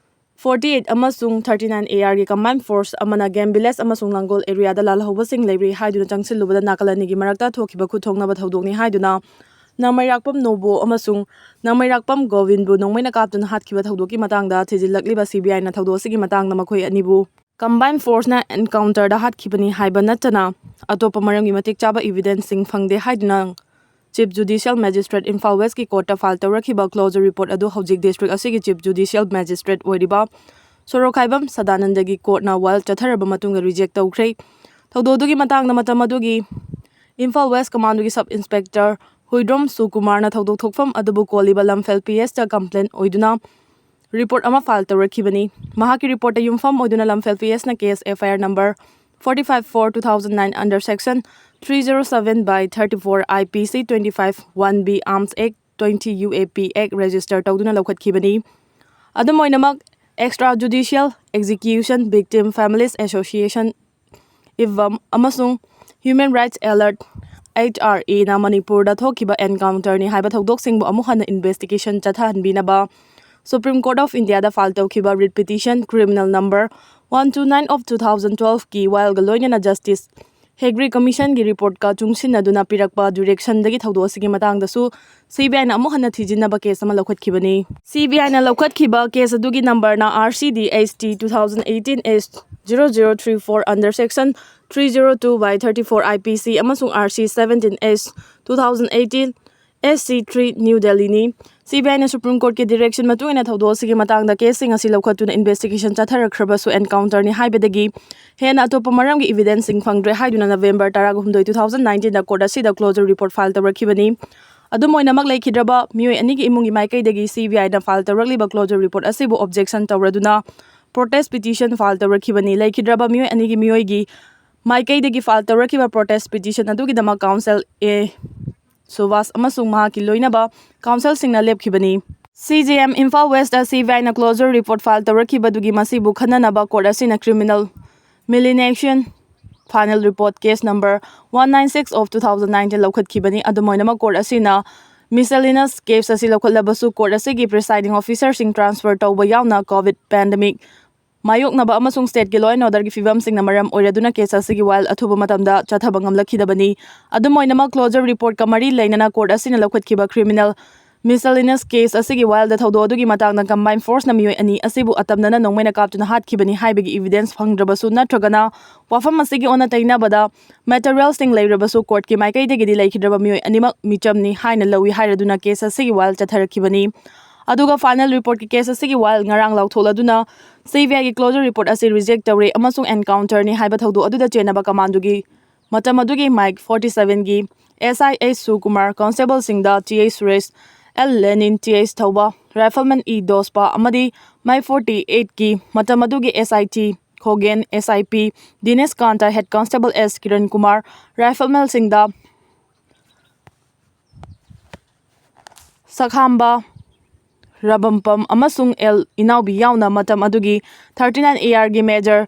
forty eight ꯑꯃꯁꯨꯡ thirty nine A Rꯒꯤ combined force ꯑꯃꯅ Game Village ꯑꯃꯁꯨꯡ ꯂꯥꯡꯒꯣꯜ areaꯗ ꯂꯥꯜꯍꯧꯕꯁꯤꯡ ꯂꯩꯔꯤ ꯍꯥꯏꯗꯨꯅ ꯆꯪꯁꯤꯜꯂꯨꯕꯗ ꯅꯥꯀꯜ ꯑꯅꯤꯒꯤ ꯃꯔꯛꯇ ꯊꯣꯛꯈꯤꯕ ꯈꯨꯠꯊꯣꯛꯅꯕ ꯊꯧꯗꯣꯛꯅꯤ ꯍꯥꯏꯗꯨꯅ ꯅꯣꯡꯃꯩꯔꯥꯛꯄꯝ ꯅꯣꯕꯣ ꯑꯃꯁꯨꯡ ꯅꯣꯡꯃꯩꯔꯥꯛꯄꯝ ꯒꯣꯕꯤꯟꯕꯨ ꯅꯣꯡꯃꯩꯅ ꯀꯥꯞꯇꯨꯅ ꯍꯥꯠꯈꯤꯕ ꯊꯧꯗꯣꯛꯀꯤ ꯃꯇꯥꯡꯗ ꯊꯤꯖꯤꯜꯂꯛꯂꯤꯕ C B Iꯅ ꯊꯧꯗꯣꯛ ꯑꯁꯤꯒꯤ ꯃꯇꯥꯡꯗ ꯃꯈꯣꯏ ꯑꯅꯤꯕꯨ combined forceꯅ encounterꯗ ꯍꯥꯠꯈꯤꯕꯅꯤ ꯍꯥꯏꯕ ꯅꯠꯇꯅ ꯑꯇꯣꯞꯄ ꯃꯔꯝꯒꯤ ꯃꯇꯤꯛ ꯆꯥꯕ evidenceꯁꯤꯡ ꯐꯪꯗꯦ ꯍꯥꯏꯗꯨꯅ Chief Judicial Magistrate Imphal Westꯀꯤ courtꯇ file ꯇꯧꯔꯛꯈꯤꯕ closure report ꯑꯗꯨ ꯍꯧꯖꯤꯛ district ꯑꯁꯤꯒꯤ Chief Judicial Magistrate ꯑꯣꯏꯔꯤꯕ ꯁꯣꯔꯣꯛꯈꯥꯏꯕꯝ ꯁꯗꯥꯅꯟꯗꯒꯤ courtꯅ while ꯆꯠꯊꯔꯕ ꯃꯇꯨꯡꯗ reject ꯇꯧꯈ꯭ꯔꯦ꯫ ꯊꯧꯗꯣꯛ ꯑꯗꯨꯒꯤ ꯃꯇꯥꯡꯗ ꯃꯇꯝ ꯑꯗꯨꯒꯤ Imphal West commandoꯒꯤ Sub Inspector Huidrom ꯁꯨꯀꯨꯃꯥꯔꯅ ꯊꯧꯗꯣꯛ ꯊꯣꯛꯐꯝ ꯑꯗꯨꯕꯨ ꯀꯣꯜꯂꯤꯕ ꯂꯝꯐꯦꯜ P Sꯇ complaint ꯑꯣꯏꯗꯨꯅ report ꯑꯃ file ꯇꯧꯔꯛꯈꯤꯕꯅꯤ꯫ ꯃꯍꯥꯛꯀꯤ reportꯇ ꯌꯨꯝꯐꯝ ꯑꯣꯏꯗꯨꯅ ꯂꯝꯐꯦꯜ P Sꯅ case F I R number forty five four two thousand nine under section three zero seven by thirty four I P C twenty five one B Arms Act twenty U A P Act register ꯇꯧꯗꯨꯅ ꯂꯧꯈꯠꯈꯤꯕꯅꯤ꯫ ꯑꯗꯨꯝ ꯑꯣꯏꯅꯃꯛ, Extrajudicial Execution Victim Families Association, IVAM, ꯑꯃꯁꯨꯡ Human Rights Alert, H R Aꯅ ꯃꯅꯤꯄꯨꯔꯗ ꯊꯣꯛꯈꯤꯕ encounterꯅꯤ ꯍꯥꯏꯕ ꯊꯧꯗꯣꯛꯁꯤꯡꯕꯨ ꯑꯃꯨꯛ ꯍꯟꯅ investigation ꯆꯠꯊꯍꯟꯕꯤꯅꯕ Supreme Court of Indiaꯗ file ꯇꯧꯈꯤꯕ writ petition criminal number one two nine of two thousand twelveꯀꯤ whileꯒ ꯂꯣꯏꯅꯅ Justice Hegde Commissionꯒꯤ reportꯀ ꯆꯨꯡꯁꯤꯟꯅꯗꯨꯅ ꯄꯤꯔꯛꯄ directionꯗꯒꯤ ꯊꯧꯗꯣꯛ ꯑꯁꯤꯒꯤ ꯃꯇꯥꯡꯗꯁꯨ C B Iꯅ ꯑꯃꯨꯛ ꯍꯟꯅ ꯊꯤꯖꯤꯟꯅꯕ case ꯑꯃ ꯂꯧꯈꯠꯈꯤꯕꯅꯤ꯫ C B Iꯅ ꯂꯧꯈꯠꯈꯤꯕ case ꯑꯗꯨꯒꯤ numberꯅ R C D H T two thousand eighteen H zero zero three four under section three zero two by thirty four I P C ꯑꯃꯁꯨꯡ R C seventeen H two thousand eighteen S C three New Delhi ꯅꯤ꯫ C B I ꯅ Supreme Court ꯀꯤ direction ꯃꯇꯨꯡ ꯏꯟꯅ ꯊꯧꯗꯣꯛ ꯑꯁꯤꯒꯤ ꯃꯇꯥꯡꯗ case ꯁꯤꯡ ꯑꯁꯤ ꯂꯧꯈꯠꯇꯨꯅ investigation ꯆꯠꯊꯔꯛꯈ꯭ꯔꯕꯁꯨ encounter ꯅꯤ ꯍꯥꯏꯕꯗꯒꯤ ꯍꯦꯟꯅ ꯑꯇꯣꯞꯄ ꯃꯔꯝꯒꯤ evidence ꯁꯤꯡ ꯐꯪꯗ꯭ꯔꯦ ꯍꯥꯏꯗꯨꯅ November ꯇꯔꯥꯍꯨꯝꯗꯣꯏ, two thousand nineteen ꯗ court ꯑꯁꯤꯗ closure report file ꯇꯧꯔꯛꯈꯤꯕꯅꯤ꯫ ꯑꯗꯨꯝ ꯑꯣꯏꯅꯃꯛ, ꯂꯩꯈꯤꯗ꯭ꯔꯕ ꯃꯤꯑꯣꯏ ꯑꯅꯤꯒꯤ ꯏꯃꯨꯡꯒꯤ ꯃꯥꯏꯀꯩꯗꯒꯤ C B I ꯅ file ꯇꯧꯔꯛꯂꯤꯕ closure report ꯑꯁꯤꯕꯨ objection ꯇꯧꯔꯗꯨꯅ protest petition file ꯇꯧꯔꯛꯈꯤꯕꯅꯤ꯫ ꯂꯩꯈꯤꯗ꯭ꯔꯕ ꯃꯤꯑꯣꯏ ꯑꯅꯤꯒꯤ ꯃꯤꯑꯣꯏꯒꯤ ꯃꯥꯏꯀꯩꯗꯒꯤ file ꯇꯧꯔꯛꯈꯤꯕ protest petition ꯑꯗꯨꯒꯤꯗꯃꯛ counsel A ꯁꯨꯚꯥꯁ ꯑꯃꯁꯨꯡ ꯃꯍꯥꯛꯀꯤ ꯂꯣꯏꯅꯕ counsel ꯁꯤꯡꯅ ꯂꯦꯞꯈꯤꯕꯅꯤ꯫ C J M Imphal West ꯇ C B I ꯅ closure report file ꯇꯧꯔꯛꯈꯤꯕꯗꯨꯒꯤ ꯃꯁꯤꯕꯨ ꯈꯟꯅꯅꯕ court ꯑꯁꯤꯅ criminal malignation final report case number one nine six of two thousand nineteen ꯂꯧꯈꯠꯈꯤꯕꯅꯤ꯫ ꯑꯗꯨꯝ ꯑꯣꯏꯅꯃꯛ, court ꯑꯁꯤꯅ miscellaneous case ꯑꯁꯤ ꯂꯧꯈꯠꯂꯕꯁꯨ, court ꯑꯁꯤꯒꯤ presiding officer ꯁꯤꯡ transfer ꯇꯧꯕ ꯌꯥꯎꯅ COVID pandemic ꯃꯥꯌꯣꯛꯅꯕ ꯑꯃꯁꯨꯡ state ꯀꯤ law and order ꯒꯤ ꯐꯤꯕꯝꯁꯤꯡꯅ ꯃꯔꯝ ꯑꯣꯏꯔꯗꯨꯅ case ꯑꯁꯤꯒꯤ file ꯑꯊꯨꯕ ꯃꯇꯝꯗ ꯆꯠꯊꯕ ꯉꯝꯂꯛꯈꯤꯗꯕꯅꯤ꯫ ꯑꯗꯨꯝ ꯑꯣꯏꯅꯃꯛ, closure report ꯀ ꯃꯔꯤ ꯂꯩꯅꯅ court ꯑꯁꯤꯅ ꯂꯧꯈꯠꯈꯤꯕ criminal miscellaneous case ꯑꯁꯤꯒꯤ file ꯗ ꯊꯧꯗꯣꯛ ꯑꯗꯨꯒꯤ ꯃꯇꯥꯡꯗ combined force ꯅ ꯃꯤꯑꯣꯏ ꯑꯅꯤ ꯑꯁꯤꯕꯨ ꯑꯇꯝꯅꯅ ꯅꯣꯡꯃꯩꯅ ꯀꯥꯞꯇꯨꯅ ꯍꯥꯠꯈꯤꯕꯅꯤ ꯍꯥꯏꯕꯒꯤ evidence ꯐꯪꯗ꯭ꯔꯕꯁꯨ ꯅꯠꯇ꯭ꯔꯒꯅ ꯋꯥꯐꯝ ꯑꯁꯤꯒꯤ ꯑꯣꯟꯅ ꯇꯩꯅꯕꯗ material ꯁꯤꯡ ꯂꯩꯔꯕꯁꯨ, court ꯀꯤ ꯃꯥꯏꯀꯩꯗꯒꯤꯗꯤ ꯂꯩꯈꯤꯗ꯭ꯔꯕ ꯃꯤꯑꯣꯏ ꯑꯅꯤꯃꯛ ꯃꯤꯆꯝꯅꯤ ꯍꯥꯏꯅ ꯂꯧꯏ ꯍꯥꯏꯔꯗꯨꯅ case ꯑꯁꯤꯒꯤ file ꯆꯠꯊꯔꯛꯈꯤꯕꯅꯤ꯫ ꯑꯗꯨꯒ final report ꯀꯤ case ꯑꯁꯤꯒꯤ file ꯉꯔꯥꯡ ꯂꯥꯎꯊꯣꯛꯂꯗꯨꯅ C B I ꯒꯤ closure report ꯑꯁꯤ reject ꯇꯧꯔꯦ ꯑꯃꯁꯨꯡ encounter ꯅꯤ ꯍꯥꯏꯕ ꯊꯧꯗꯣꯛ ꯑꯗꯨꯗ ꯆꯦꯟꯅꯕ commando ꯒꯤ ꯃꯇꯝ ꯑꯗꯨꯒꯤ Mike forty seven ꯒꯤ S I H ꯁꯨꯀꯨꯃꯥꯔ, constable ꯁꯤꯡꯗ T H Suresh, L ꯂꯦꯅꯤꯟ, T H ꯊꯧꯕ, rifleman E ꯗꯣꯁꯄꯥ ꯑꯃꯗꯤ Mike forty eight ꯀꯤ ꯃꯇꯝ ꯑꯗꯨꯒꯤ S I T ꯈꯣꯒꯦꯟ, S I P Dinesh ꯀꯥꯟꯇ, head constable S Kiran Kumar, rifleman ꯁꯤꯡꯗ ꯁꯈꯥꯝꯕ ꯔꯕꯝꯄꯝ ꯑꯃꯁꯨꯡ L ꯏꯅꯥꯎꯕꯤ ꯌꯥꯎꯅ ꯃꯇꯝ ꯑꯗꯨꯒꯤ thirty nine A R ꯒꯤ major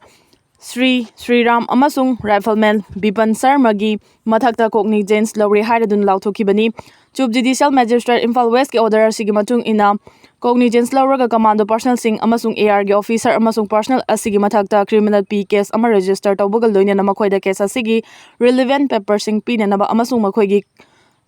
ꯁ꯭ꯔꯤ ꯁ꯭ꯔꯤꯔꯥꯝ ꯑꯃꯁꯨꯡ rifleman ꯕꯤꯄꯟ ꯁꯔꯃꯒꯤ ꯃꯊꯛꯇ cognizance ꯂꯧꯔꯦ ꯍꯥꯏꯔꯗꯨꯅ ꯂꯥꯎꯊꯣꯛꯈꯤꯕꯅꯤ꯫ Chief Judicial Magistrate Imphal West ꯀꯤ order ꯑꯁꯤꯒꯤ ꯃꯇꯨꯡ ꯏꯟꯅ cognizance ꯂꯧꯔꯒ commando personnel ꯁꯤꯡ ꯑꯃꯁꯨꯡ A R ꯒꯤ officer ꯑꯃꯁꯨꯡ personnel ꯑꯁꯤꯒꯤ ꯃꯊꯛꯇ criminal P case ꯑꯃ register ꯇꯧꯕꯒ ꯂꯣꯏꯅꯅ ꯃꯈꯣꯏꯗ case ꯑꯁꯤꯒꯤ relevant paper ꯁꯤꯡ ꯄꯤꯅꯅꯕ ꯑꯃꯁꯨꯡ ꯃꯈꯣꯏꯒꯤ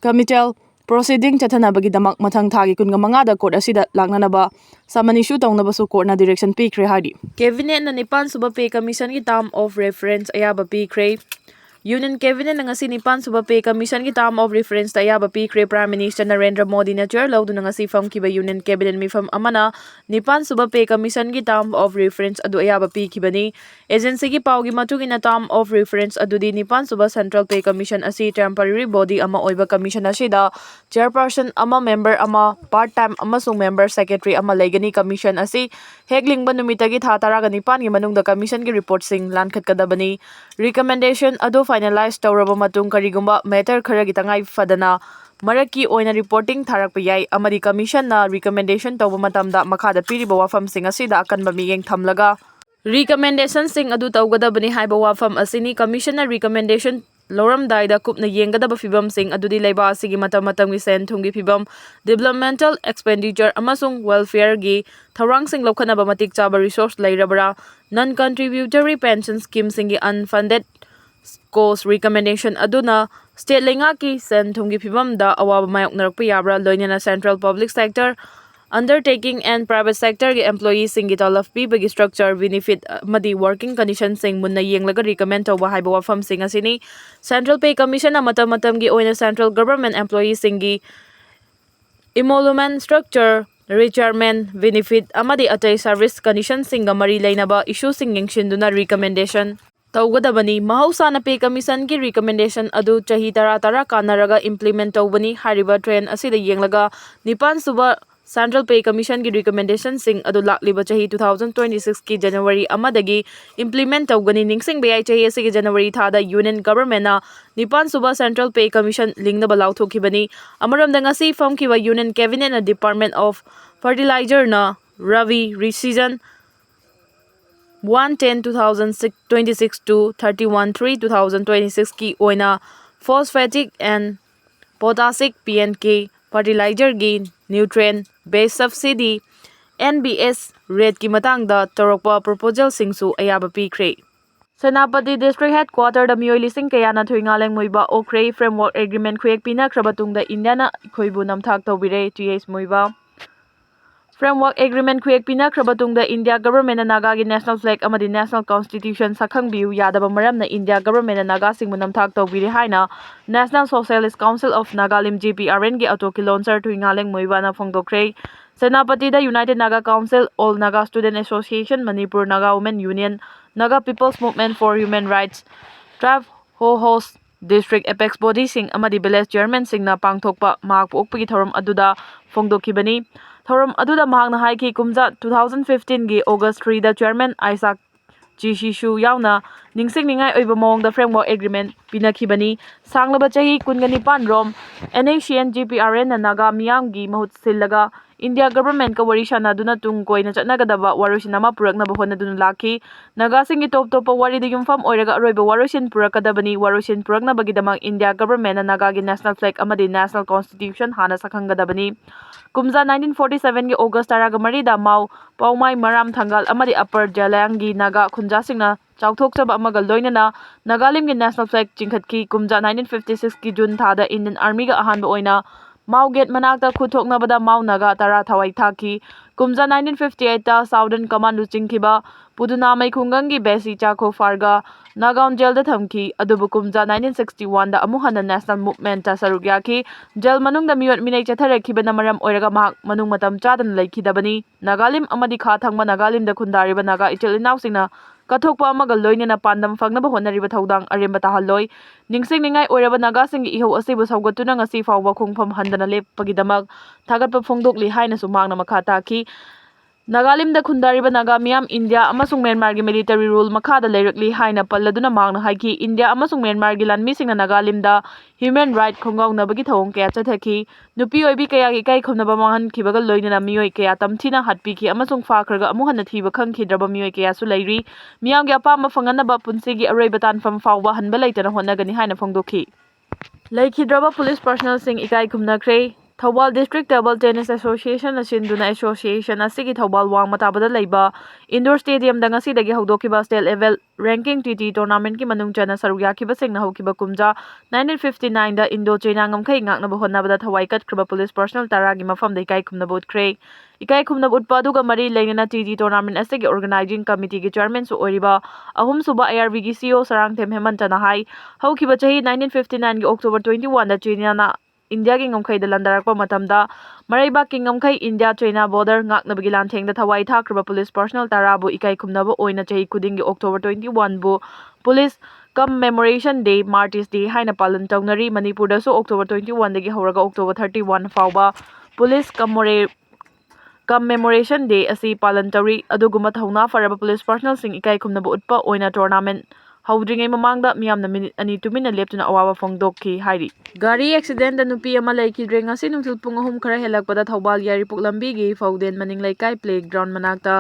committal proceeding ꯆꯠꯊꯅꯕꯒꯤꯗꯃꯛ ꯃꯊꯪ ꯊꯥꯒꯤ ꯀꯨꯟꯃꯉꯥꯗ court ꯑꯁꯤꯗ ꯂꯥꯛꯅꯅꯕ summons issue ꯇꯧꯅꯕꯁꯨ courtꯅ direction ꯄꯤꯈ꯭ꯔꯦ ꯍꯥꯏꯔꯤ꯫ Cabinetꯅ ꯅꯤꯄꯥꯟ ꯁꯨꯕ Pay Commissionꯒꯤ term of reference ꯑꯌꯥꯕ ꯄꯤꯈ꯭ꯔꯦ꯫ Union Cabinetꯅ ꯉꯁꯤ ꯅꯤꯄꯥꯟ ꯁꯨꯕ Pay Commissionꯒꯤ term of referenceꯇ ꯑꯌꯥꯕ ꯄꯤꯈ꯭ꯔꯦ꯫ Prime Minister ꯅꯔꯦꯟꯗ꯭ꯔ ꯃꯣꯗꯤꯅ chair ꯂꯧꯗꯨꯅ ꯉꯁꯤ ꯐꯝꯈꯤꯕ Union Cabinet ꯃꯤꯐꯝ ꯑꯃꯅ ꯅꯤꯄꯥꯟ ꯁꯨꯕ Pay Commissionꯒꯤ term of reference ꯑꯗꯨ ꯑꯌꯥꯕ ꯄꯤꯈꯤꯕꯅꯤ꯫ Agencyꯒꯤ ꯄꯥꯎꯒꯤ ꯃꯇꯨꯡ ꯏꯟꯅ, term of reference ꯑꯗꯨꯗꯤ ꯅꯤꯄꯥꯟ ꯁꯨꯕ Central Pay Commission ꯑꯁꯤ temporary body ꯑꯃ ꯑꯣꯏꯕ commission ꯑꯁꯤꯗ chairperson ꯑꯃ, member ꯑꯃ, part time ꯑꯃꯁꯨꯡ member secretary ꯑꯃ ꯂꯩꯒꯅꯤ꯫ Commission ꯑꯁꯤ ꯍꯦꯛ ꯂꯤꯡꯕ ꯅꯨꯃꯤꯠꯇꯒꯤ ꯊꯥ ꯇꯔꯥꯒ ꯅꯤꯄꯥꯟꯒꯤ ꯃꯅꯨꯡꯗ commissionꯒꯤ reportꯁꯤꯡ ꯂꯥꯟꯈꯠꯀꯗꯕꯅꯤ꯫ Recommendation ꯑꯗꯨ finalize ꯇꯧꯔꯕ ꯃꯇꯨꯡ, ꯀꯔꯤꯒꯨꯝꯕ matter ꯈꯔꯒꯤ ꯇꯉꯥꯏ ꯐꯗꯅ ꯃꯔꯛꯀꯤ ꯑꯣꯏꯅ reporting ꯊꯥꯔꯛꯄ ꯌꯥꯏ, ꯑꯃꯗꯤ commissionꯅ recommendation ꯇꯧꯕ ꯃꯇꯝꯗ ꯃꯈꯥꯗ ꯄꯤꯔꯤꯕ ꯋꯥꯐꯝꯁꯤꯡ ꯑꯁꯤꯗ ꯑꯀꯟꯕ ꯃꯤꯠꯌꯦꯡ ꯊꯝꯂꯒ recommendationꯁꯤꯡ ꯑꯗꯨ ꯇꯧꯒꯗꯕꯅꯤ ꯍꯥꯏꯕ ꯋꯥꯐꯝ ꯑꯁꯤꯅꯤ꯫ Commissionꯅ recommendation ꯂꯧꯔꯝꯗꯥꯏꯗ ꯀꯨꯞꯅ ꯌꯦꯡꯒꯗꯕ ꯐꯤꯚꯝꯁꯤꯡ ꯑꯗꯨꯗꯤ ꯂꯩꯕꯥꯛ ꯑꯁꯤꯒꯤ ꯃꯇꯝ ꯃꯇꯝꯒꯤ ꯁꯦꯟ ꯊꯨꯝꯒꯤ ꯐꯤꯚꯝ, developmental expenditure ꯑꯃꯁꯨꯡ welfareꯒꯤ ꯊꯧꯔꯥꯡꯁꯤꯡ ꯂꯧꯈꯠꯅꯕ ꯃꯇꯤꯛ ꯆꯥꯕ resource ꯂꯩꯔꯕ꯭ꯔꯥ, non contributory pension schemeꯁꯤꯡꯒꯤ unfunded cost recommendation ꯑꯗꯨꯅ state ꯂꯩꯉꯥꯛꯀꯤ ꯁꯦꯟ ꯊꯨꯝꯒꯤ ꯐꯤꯚꯝꯗ ꯑꯋꯥꯕ ꯃꯥꯌꯣꯛꯅꯔꯛꯄ ꯌꯥꯕ꯭ꯔꯥ, ꯂꯣꯏꯅꯅ central public sector undertaking and private sectorꯒꯤ employeeꯁꯤꯡꯒꯤ ꯇꯂꯕ ꯄꯤꯕꯒꯤ structure, benefit ꯑꯃꯗꯤ working conditionꯁꯤꯡ ꯃꯨꯟꯅ ꯌꯦꯡꯂꯒ recommend ꯇꯧꯕ ꯍꯥꯏꯕ ꯋꯥꯐꯝꯁꯤꯡ ꯑꯁꯤꯅꯤ꯫ Central Pay Commissionꯅ ꯃꯇꯝ ꯃꯇꯝꯒꯤ ꯑꯣꯏꯅ central government employeeꯁꯤꯡꯒꯤ emolument structure, retirement benefit ꯑꯃꯗꯤ ꯑꯇꯩ service conditionꯁꯤꯡꯒ ꯃꯔꯤ ꯂꯩꯅꯕ issueꯁꯤꯡ ꯌꯦꯡꯁꯤꯟꯗꯨꯅ recommendation ꯇꯧꯒꯗꯕꯅꯤ꯫ ꯃꯍꯧꯁꯥꯅ Pay Commissionꯒꯤ recommendation ꯑꯗꯨ ꯆꯍꯤ ꯇꯔꯥ ꯇꯔꯥ ꯀꯥꯟꯅꯔꯒ implement ꯇꯧꯕꯅꯤ꯫ ꯍꯥꯏꯔꯤꯕ trend ꯑꯁꯤꯗ ꯌꯦꯡꯂꯒ ꯅꯤꯄꯥꯟ ꯁꯨꯕ Central Pay Commissionꯒꯤ recommendationꯁꯤꯡ ꯑꯗꯨ ꯂꯥꯛꯂꯤꯕ ꯆꯍꯤ two thousand twenty sixꯀꯤ January ꯑꯃꯗꯒꯤ implement ꯇꯧꯒꯅꯤ꯫ ꯅꯤꯡꯁꯤꯡꯕ ꯌꯥꯏ, ꯆꯍꯤ ꯑꯁꯤꯒꯤ January ꯊꯥꯗ Union Governmentꯅ ꯅꯤꯄꯥꯟ ꯁꯨꯕ Central Pay Commission ꯂꯤꯡꯅꯕ ꯂꯥꯎꯊꯣꯛꯈꯤꯕꯅꯤ꯫ ꯑꯃꯔꯣꯝꯗ, ꯉꯁꯤ ꯐꯝꯈꯤꯕ Union Cabinetꯅ Department of Fertilizerꯅ Rabi season one ten two thousand twenty six to thirty one three two thousand twenty sixꯀꯤ ꯑꯣꯏꯅ phosphatic and potassic P N K fertilizerꯒꯤ nutrient based subsidy, N B S, rateꯀꯤ ꯃꯇꯥꯡꯗ ꯇꯧꯔꯛꯄ proposalꯁꯤꯡꯁꯨ ꯑꯌꯥꯕ ꯄꯤꯈ꯭ꯔꯦ꯫ Senapati District Headquarterꯗ ꯃꯤꯑꯣꯏ ꯂꯤꯁꯤꯡ ꯀꯌꯥꯅ ꯊꯨꯏꯉꯥꯂꯦꯡ ꯃꯨꯏꯕ ꯑꯣꯛꯈ꯭ꯔꯦ꯫ Framework Agreement ꯈꯨꯌꯦꯛ ꯄꯤꯅꯈ꯭ꯔꯕ ꯇꯨꯡꯗ ꯏꯟꯗꯤꯌꯥꯅ ꯑꯩꯈꯣꯏꯕꯨ ꯅꯝꯊꯥꯛ ꯇꯧꯕꯤꯔꯦ꯫ Th ꯃꯨꯏꯕ꯫ Framework Agreement ꯈꯨꯌꯦꯛ ꯄꯤꯅꯈ꯭ꯔꯕ ꯇꯨꯡꯗ India Governmentꯅ ꯅꯥꯒꯥꯒꯤ National Flag ꯑꯃꯗꯤ National Constitution ꯁꯛꯈꯪꯕꯤꯌꯨ ꯌꯥꯗꯕ ꯃꯔꯝꯅ India Governmentꯅ ꯅꯥꯒꯥꯁꯤꯡꯕꯨ ꯅꯝꯊꯥꯛ ꯇꯧꯕꯤꯔꯦ ꯍꯥꯏꯅ National Socialist Council of Nagalim, G P R N ꯒꯤ ꯑꯇꯣꯀꯤ ꯂꯣꯟꯁꯔ ꯊꯨꯏꯉꯥꯂꯦꯡ ꯃꯨꯏꯕꯅ ꯐꯣꯡꯗꯣꯛꯈ꯭ꯔꯦ꯫ ꯁꯦꯅꯥꯄꯇꯤꯗ United Naga Council, All Naga Student Association, Manipur Naga Women Union, Naga People's Movement for Human Rights, Tribe Ho Host, District Apex Bodyꯁꯤꯡ ꯑꯃꯗꯤ Village Chairmanꯁꯤꯡꯅ ꯄꯥꯡꯊꯣꯛꯄ ꯃꯍꯥꯛꯄꯨ ꯑꯣꯛꯄꯒꯤ ꯊꯧꯔꯝ ꯑꯗꯨꯗ ꯐꯣꯡꯗꯣꯛꯈꯤꯕꯅꯤ꯫ ꯊꯧꯔꯝ ꯑꯗꯨꯗ ꯃꯍꯥꯛꯅ ꯍꯥꯏꯈꯤ, ꯀꯨꯝꯖꯥ two thousand fifteenꯒꯤ August threeꯗ Chairman ꯑꯥꯏꯁꯥꯛ ꯆꯤꯁꯤꯁꯨ ꯌꯥꯎꯅ ꯅꯤꯡꯁꯤꯡꯅꯤꯡꯉꯥꯏ ꯑꯣꯏꯕ ꯃꯑꯣꯡꯗ Framework Agreement ꯄꯤꯅꯈꯤꯕꯅꯤ꯫ ꯁꯥꯡꯂꯕ ꯆꯍꯤ ꯀꯨꯟꯒ ꯅꯤꯄꯥꯟ ꯔꯣꯝ N A C N G P R Nꯅ Naga ꯃꯤꯌꯥꯝꯒꯤ ꯃꯍꯨꯠ ꯁꯤꯜꯂꯒ India Governmentꯀ ꯋꯥꯔꯤ ꯁꯥꯅꯗꯨꯅ ꯇꯨꯡ ꯀꯣꯏꯅ ꯆꯠꯅꯒꯗꯕ ꯋꯥꯔꯣꯏꯁꯤꯟ ꯑꯃ ꯄꯨꯔꯛꯅꯕ ꯍꯣꯠꯅꯗꯨꯅ ꯂꯥꯛꯈꯤ꯫ ꯅꯥꯒꯥꯁꯤꯡꯒꯤ ꯇꯣꯞ ꯇꯣꯞꯄ ꯋꯥꯔꯤꯗ ꯌꯨꯝꯐꯝ ꯑꯣꯏꯔꯒ ꯑꯔꯣꯏꯕ ꯋꯥꯔꯣꯏꯁꯤꯟ ꯄꯨꯔꯛꯀꯗꯕꯅꯤ꯫ ꯋꯥꯔꯣꯏꯁꯤꯟ ꯄꯨꯔꯛꯅꯕꯒꯤꯗꯃꯛ India Governmentꯅ ꯅꯥꯒꯥꯒꯤ National Flag ꯑꯃꯗꯤ National Constitution ꯍꯥꯟꯅ ꯁꯛꯈꯪꯒꯗꯕꯅꯤ꯫ ꯀꯨꯝꯖꯥ nineteen forty sevenꯒꯤ August ꯇꯔꯥꯒ ꯃꯔꯤꯗ ꯃꯥꯎ, ꯄꯥꯎꯃꯥꯏ, ꯃꯔꯥꯝ, ꯊꯪꯒꯥꯜ ꯑꯃꯗꯤ Upper Zeliangrongꯒꯤ ꯅꯥꯒꯥ ꯈꯨꯟꯖꯥꯁꯤꯡꯅ ꯆꯥꯎꯊꯣꯛꯆꯕ ꯑꯃꯒ ꯂꯣꯏꯅꯅ ꯅꯥꯒꯥꯂꯦꯟꯒꯤ National Flag ꯆꯤꯡꯈꯠꯈꯤ꯫ ꯀꯨꯝꯖꯥ nineteen fifty sixꯀꯤ June ꯊꯥꯗ Indian Armyꯒ ꯑꯍꯥꯟꯕ ꯑꯣꯏꯅ ꯃꯥꯎ Gate ꯃꯅꯥꯛꯇ ꯈꯨꯠ ꯊꯣꯛꯅꯕꯗ ꯃꯥꯎ ꯅꯥꯒꯥ ꯇꯔꯥ ꯊꯋꯥꯏ ꯊꯥꯈꯤ꯫ ꯀꯨꯝꯖꯥ nineteen fifty eightꯇ Southern Command ꯂꯨꯆꯤꯡꯈꯤꯕ ꯄꯨꯗꯨꯅꯥꯃꯩ ꯈꯨꯡꯒꯪꯒꯤ ꯕꯦꯁꯤ ꯆꯥꯈꯣ ꯐꯥꯔꯒ ꯅꯥꯒꯥꯎꯟ ꯖꯦꯜꯗ ꯊꯝꯈꯤ꯫ ꯑꯗꯨꯕꯨ ꯀꯨꯝꯖꯥ nineteen sixty oneꯗ ꯑꯃꯨꯛ ꯍꯟꯅ National Movementꯇ ꯁꯔꯨꯛ ꯌꯥꯈꯤ꯫ ꯖꯦꯜ ꯃꯅꯨꯡꯗ ꯃꯤꯑꯣꯠ ꯃꯤꯅꯩ ꯆꯠꯊꯔꯛꯈꯤꯕꯅ ꯃꯔꯝ ꯑꯣꯏꯔꯒ ꯃꯍꯥꯛ ꯃꯅꯨꯡ ꯃꯇꯝ ꯆꯥꯗꯅ ꯂꯩꯈꯤꯗꯕꯅꯤ꯫ ꯅꯥꯒꯥꯂꯦꯟ ꯑꯃꯗꯤ ꯈꯥ ꯊꯪꯕ ꯅꯥꯒꯥꯂꯦꯟꯗ ꯈꯨꯟꯗꯥꯔꯤꯕ ꯅꯥꯒꯥ ꯏꯆꯤꯜ ꯏꯅꯥꯎꯁꯤꯡꯅ ꯀꯠꯊꯣꯛꯄ ꯑꯃꯒ ꯂꯣꯏꯅꯅ ꯄꯥꯟꯗꯝ ꯐꯪꯅꯕ ꯍꯣꯠꯅꯔꯤꯕ ꯊꯧꯗꯥꯡ ꯑꯔꯦꯝꯕ ꯇꯥꯍꯜꯂꯣꯏ꯫ ꯅꯤꯡꯁꯤꯡꯅꯤꯡꯉꯥꯏ ꯑꯣꯏꯔꯕ ꯅꯥꯒꯥꯁꯤꯡꯒꯤ ꯏꯍꯧ ꯑꯁꯤꯕꯨ ꯁꯧꯒꯠꯇꯨꯅ ꯉꯁꯤ ꯐꯥꯎꯕ ꯈꯣꯡꯐꯝ ꯍꯟꯗꯅ ꯂꯦꯞꯄꯒꯤꯗꯃꯛ ꯊꯥꯒꯠꯄ ꯐꯣꯡꯗꯣꯛꯂꯤ ꯍꯥꯏꯅꯁꯨ ꯃꯍꯥꯛꯅ ꯃꯈꯥ ꯇꯥꯈꯤ꯫ ꯅꯥꯒꯥꯂꯦꯟꯗ ꯈꯨꯟꯗꯥꯔꯤꯕ ꯅꯥꯒꯥ ꯃꯤꯌꯥꯝ ꯏꯟꯗꯤꯌꯥ ꯑꯃꯁꯨꯡ ꯃ꯭ꯌꯥꯟꯃꯥꯔꯒꯤ military rule ꯃꯈꯥꯗ ꯂꯩꯔꯛꯂꯤ ꯍꯥꯏꯅ ꯄꯜꯂꯗꯨꯅ ꯃꯍꯥꯛꯅ ꯍꯥꯏꯈꯤ, ꯏꯟꯗꯤꯌꯥ ꯑꯃꯁꯨꯡ ꯃ꯭ꯌꯥꯟꯃꯥꯔꯒꯤ ꯂꯥꯟꯃꯤꯁꯤꯡꯅ ꯅꯥꯒꯥꯂꯦꯟꯗ human right ꯈꯣꯡꯒꯥꯎꯅꯕꯒꯤ ꯊꯧꯑꯣꯡ ꯀꯌꯥ ꯆꯠꯊꯈꯤ꯫ ꯅꯨꯄꯤ ꯑꯣꯏꯕꯤ ꯀꯌꯥꯒꯤ ꯏꯀꯥꯏ ꯈꯨꯝꯅꯕ ꯃꯥꯡꯍꯟꯈꯤꯕꯒ ꯂꯣꯏꯅꯅ ꯃꯤꯑꯣꯏ ꯀꯌꯥ ꯇꯝꯊꯤꯅ ꯍꯥꯠꯄꯤꯈꯤ ꯑꯃꯁꯨꯡ ꯐꯥꯈ꯭ꯔꯒ ꯑꯃꯨꯛ ꯍꯟꯅ ꯊꯤꯕ ꯈꯪꯈꯤꯗ꯭ꯔꯕ ꯃꯤꯑꯣꯏ ꯀꯌꯥꯁꯨ ꯂꯩꯔꯤ꯫ ꯃꯤꯌꯥꯝꯒꯤ ꯑꯄꯥꯝꯕ ꯐꯪꯍꯟꯅꯕ ꯄꯨꯟꯁꯤꯒꯤ ꯑꯔꯣꯏꯕ ꯇꯥꯟꯐꯝ ꯐꯥꯎꯕ ꯍꯟꯕ ꯂꯩꯇꯅ ꯍꯣꯠꯅꯒꯅꯤ ꯍꯥꯏꯅ ꯐꯣꯡꯗꯣꯛꯈꯤ꯫ ꯂꯩꯈꯤꯗ꯭ꯔꯕ police personnelꯁꯤꯡ ꯏꯀꯥꯏ ꯈꯨꯝꯅꯈ꯭ꯔꯦ꯫ ꯊꯧꯕꯥꯜ District Table Tennis Associationꯅ ꯁꯤꯟꯗꯨꯅ association ꯑꯁꯤꯒꯤ ꯊꯧꯕꯥꯜ ꯋꯥꯡꯃ ꯇꯥꯕꯗ ꯂꯩꯕ indoor stadiumꯗ ꯉꯁꯤꯗꯒꯤ ꯍꯧꯗꯣꯛꯈꯤꯕ state level ranking T T tournamentꯀꯤ ꯃꯅꯨꯡ ꯆꯟꯅ ꯁꯔꯨꯛ ꯌꯥꯈꯤꯕꯁꯤꯡꯅ ꯍꯧꯈꯤꯕ ꯀꯨꯝꯖꯥ nineteen fifty nineꯗ Indo China ꯉꯝꯈꯩ ꯉꯥꯛꯅꯕ ꯍꯣꯠꯅꯕꯗ ꯊꯋꯥꯏ ꯀꯠꯈ꯭ꯔꯕ police personnel ꯇꯔꯥꯒꯤ ꯃꯐꯝꯗ ꯏꯀꯥꯏ ꯈꯨꯝꯅꯕ ꯎꯠꯈ꯭ꯔꯦ꯫ ꯏꯀꯥꯏ ꯈꯨꯝꯅꯕ ꯎꯠꯄ ꯑꯗꯨꯒ ꯃꯔꯤ ꯂꯩꯅꯅ T T tournament ꯑꯁꯤꯒꯤ organizing committeeꯒꯤ chairmanꯁꯨ ꯑꯣꯏꯔꯤꯕ ꯑꯍꯨꯝꯁꯨꯕ IRBꯒꯤ CEO ꯁꯔꯥꯡꯊꯦꯝ ꯍꯦꯃꯟꯇꯅ ꯍꯥꯏ, ꯍꯧꯈꯤꯕ ꯆꯍꯤ nineteen fifty nineꯒꯤ October twenty oneꯗ Chinaꯅ ꯏꯟꯗꯤꯌꯥꯒꯤ ꯉꯝꯈꯩꯗ ꯂꯥꯟꯗꯥꯔꯛꯄ ꯃꯇꯝꯗ ꯃꯔꯩꯕꯥꯛꯀꯤ ꯉꯝꯈꯩ ꯏꯟꯗꯤꯌꯥ ꯆꯩꯅꯥ border ꯉꯥꯛꯅꯕꯒꯤ ꯂꯥꯟꯊꯦꯡꯗ ꯊꯋꯥꯏ ꯊꯥꯈ꯭ꯔꯕ police personnel ꯇꯔꯥꯕꯨ ꯏꯀꯥꯏ ꯈꯨꯝꯅꯕ ꯑꯣꯏꯅ ꯆꯍꯤ ꯈꯨꯗꯤꯡꯒꯤ October twenty oneꯕꯨ police commemoration day, martyrs day ꯍꯥꯏꯅ ꯄꯥꯂꯟ ꯇꯧꯅꯔꯤ꯫ ꯃꯅꯤꯄꯨꯔꯗꯁꯨ October twenty oneꯗꯒꯤ ꯍꯧꯔꯒ October thirty one ꯐꯥꯎꯕ police commemora- commemoration day ꯑꯁꯤ ꯄꯥꯂꯟ ꯇꯧꯔꯤ꯫ ꯑꯗꯨꯒꯨꯝꯕ ꯊꯧꯅꯥ ꯐꯔꯕ police personnelꯁꯤꯡ ꯏꯀꯥꯏ ꯈꯨꯝꯅꯕ ꯎꯠꯄ ꯑꯣꯏꯅ tournament ꯍꯧꯗ꯭ꯔꯤꯉꯩ ꯃꯃꯥꯡꯗ ꯃꯤꯌꯥꯝꯅ minute ꯑꯅꯤ ꯇꯨꯃꯤꯟꯅ ꯂꯦꯞꯇꯨꯅ ꯑꯋꯥꯕ ꯐꯣꯡꯗꯣꯛꯈꯤ ꯍꯥꯏꯔꯤ꯫ ꯒꯥꯔꯤ accidentꯗ ꯅꯨꯄꯤ ꯑꯃ ꯂꯩꯈꯤꯗ꯭ꯔꯦ꯫ ꯉꯁꯤ ꯅꯨꯡꯊꯤꯜ ꯄꯨꯡ ꯑꯍꯨꯝ ꯈꯔ ꯍꯦꯜꯂꯛꯄꯗ ꯊꯧꯕꯥꯜ ꯌꯥꯏꯔꯤꯄꯣꯛ ꯂꯝꯕꯤꯒꯤ ꯐꯧꯗꯦꯟ ꯃꯅꯤꯡ ꯂꯩꯀꯥꯏ playground ꯃꯅꯥꯛꯇ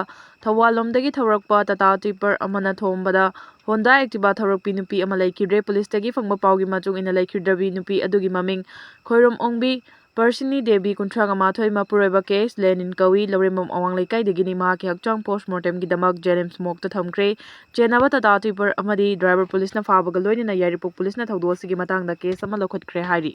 ꯊꯧꯕꯥꯜ ꯂꯣꯝꯗꯒꯤ ꯊꯧꯔꯛꯄ Tata Tipper ꯑꯃꯅ ꯊꯣꯝꯕꯗ Honda Activa ꯊꯧꯔꯛꯄꯤ ꯅꯨꯄꯤ ꯑꯃ ꯂꯩꯈꯤꯗ꯭ꯔꯦ꯫ Policeꯇꯒꯤ ꯐꯪꯕ ꯄꯥꯎꯒꯤ ꯃꯇꯨꯡ ꯏꯟꯅ ꯂꯩꯈꯤꯗ꯭ꯔꯕꯤ ꯅꯨꯄꯤ ꯑꯗꯨꯒꯤ ꯃꯃꯤꯡ ꯈꯣꯏꯔꯣꯝ ꯑꯣꯡꯕꯤ ꯄꯔꯁꯤꯅꯤ ꯗꯦꯕꯤ, ꯀꯨꯟꯊ꯭ꯔꯥ ꯃꯥꯊꯣꯏ, ꯃꯄꯨꯔꯣꯏꯕ ꯀꯦ ꯑꯦꯁ ꯂꯦꯅꯤꯟ ꯀꯧꯏ꯫ ꯂꯧꯔꯦꯝꯕꯝ ꯑꯋꯥꯡ ꯂꯩꯀꯥꯏꯗꯒꯤꯅꯤ꯫ ꯃꯍꯥꯛꯀꯤ ꯍꯛꯆꯥꯡ post mortemꯒꯤꯗꯃꯛ JNIMS morgueꯇ ꯊꯝꯈ꯭ꯔꯦ꯫ ꯆꯦꯟꯅꯕ Tata Tipper ꯑꯃꯗꯤ driver policeꯅ ꯐꯥꯕꯒ ꯂꯣꯏꯅꯅ ꯌꯥꯏꯔꯤꯄꯣꯛ policeꯅ ꯊꯧꯗꯣꯛ ꯑꯁꯤꯒꯤ ꯃꯇꯥꯡꯗ case ꯑꯃ ꯂꯧꯈꯠꯈ꯭ꯔꯦ ꯍꯥꯏꯔꯤ꯫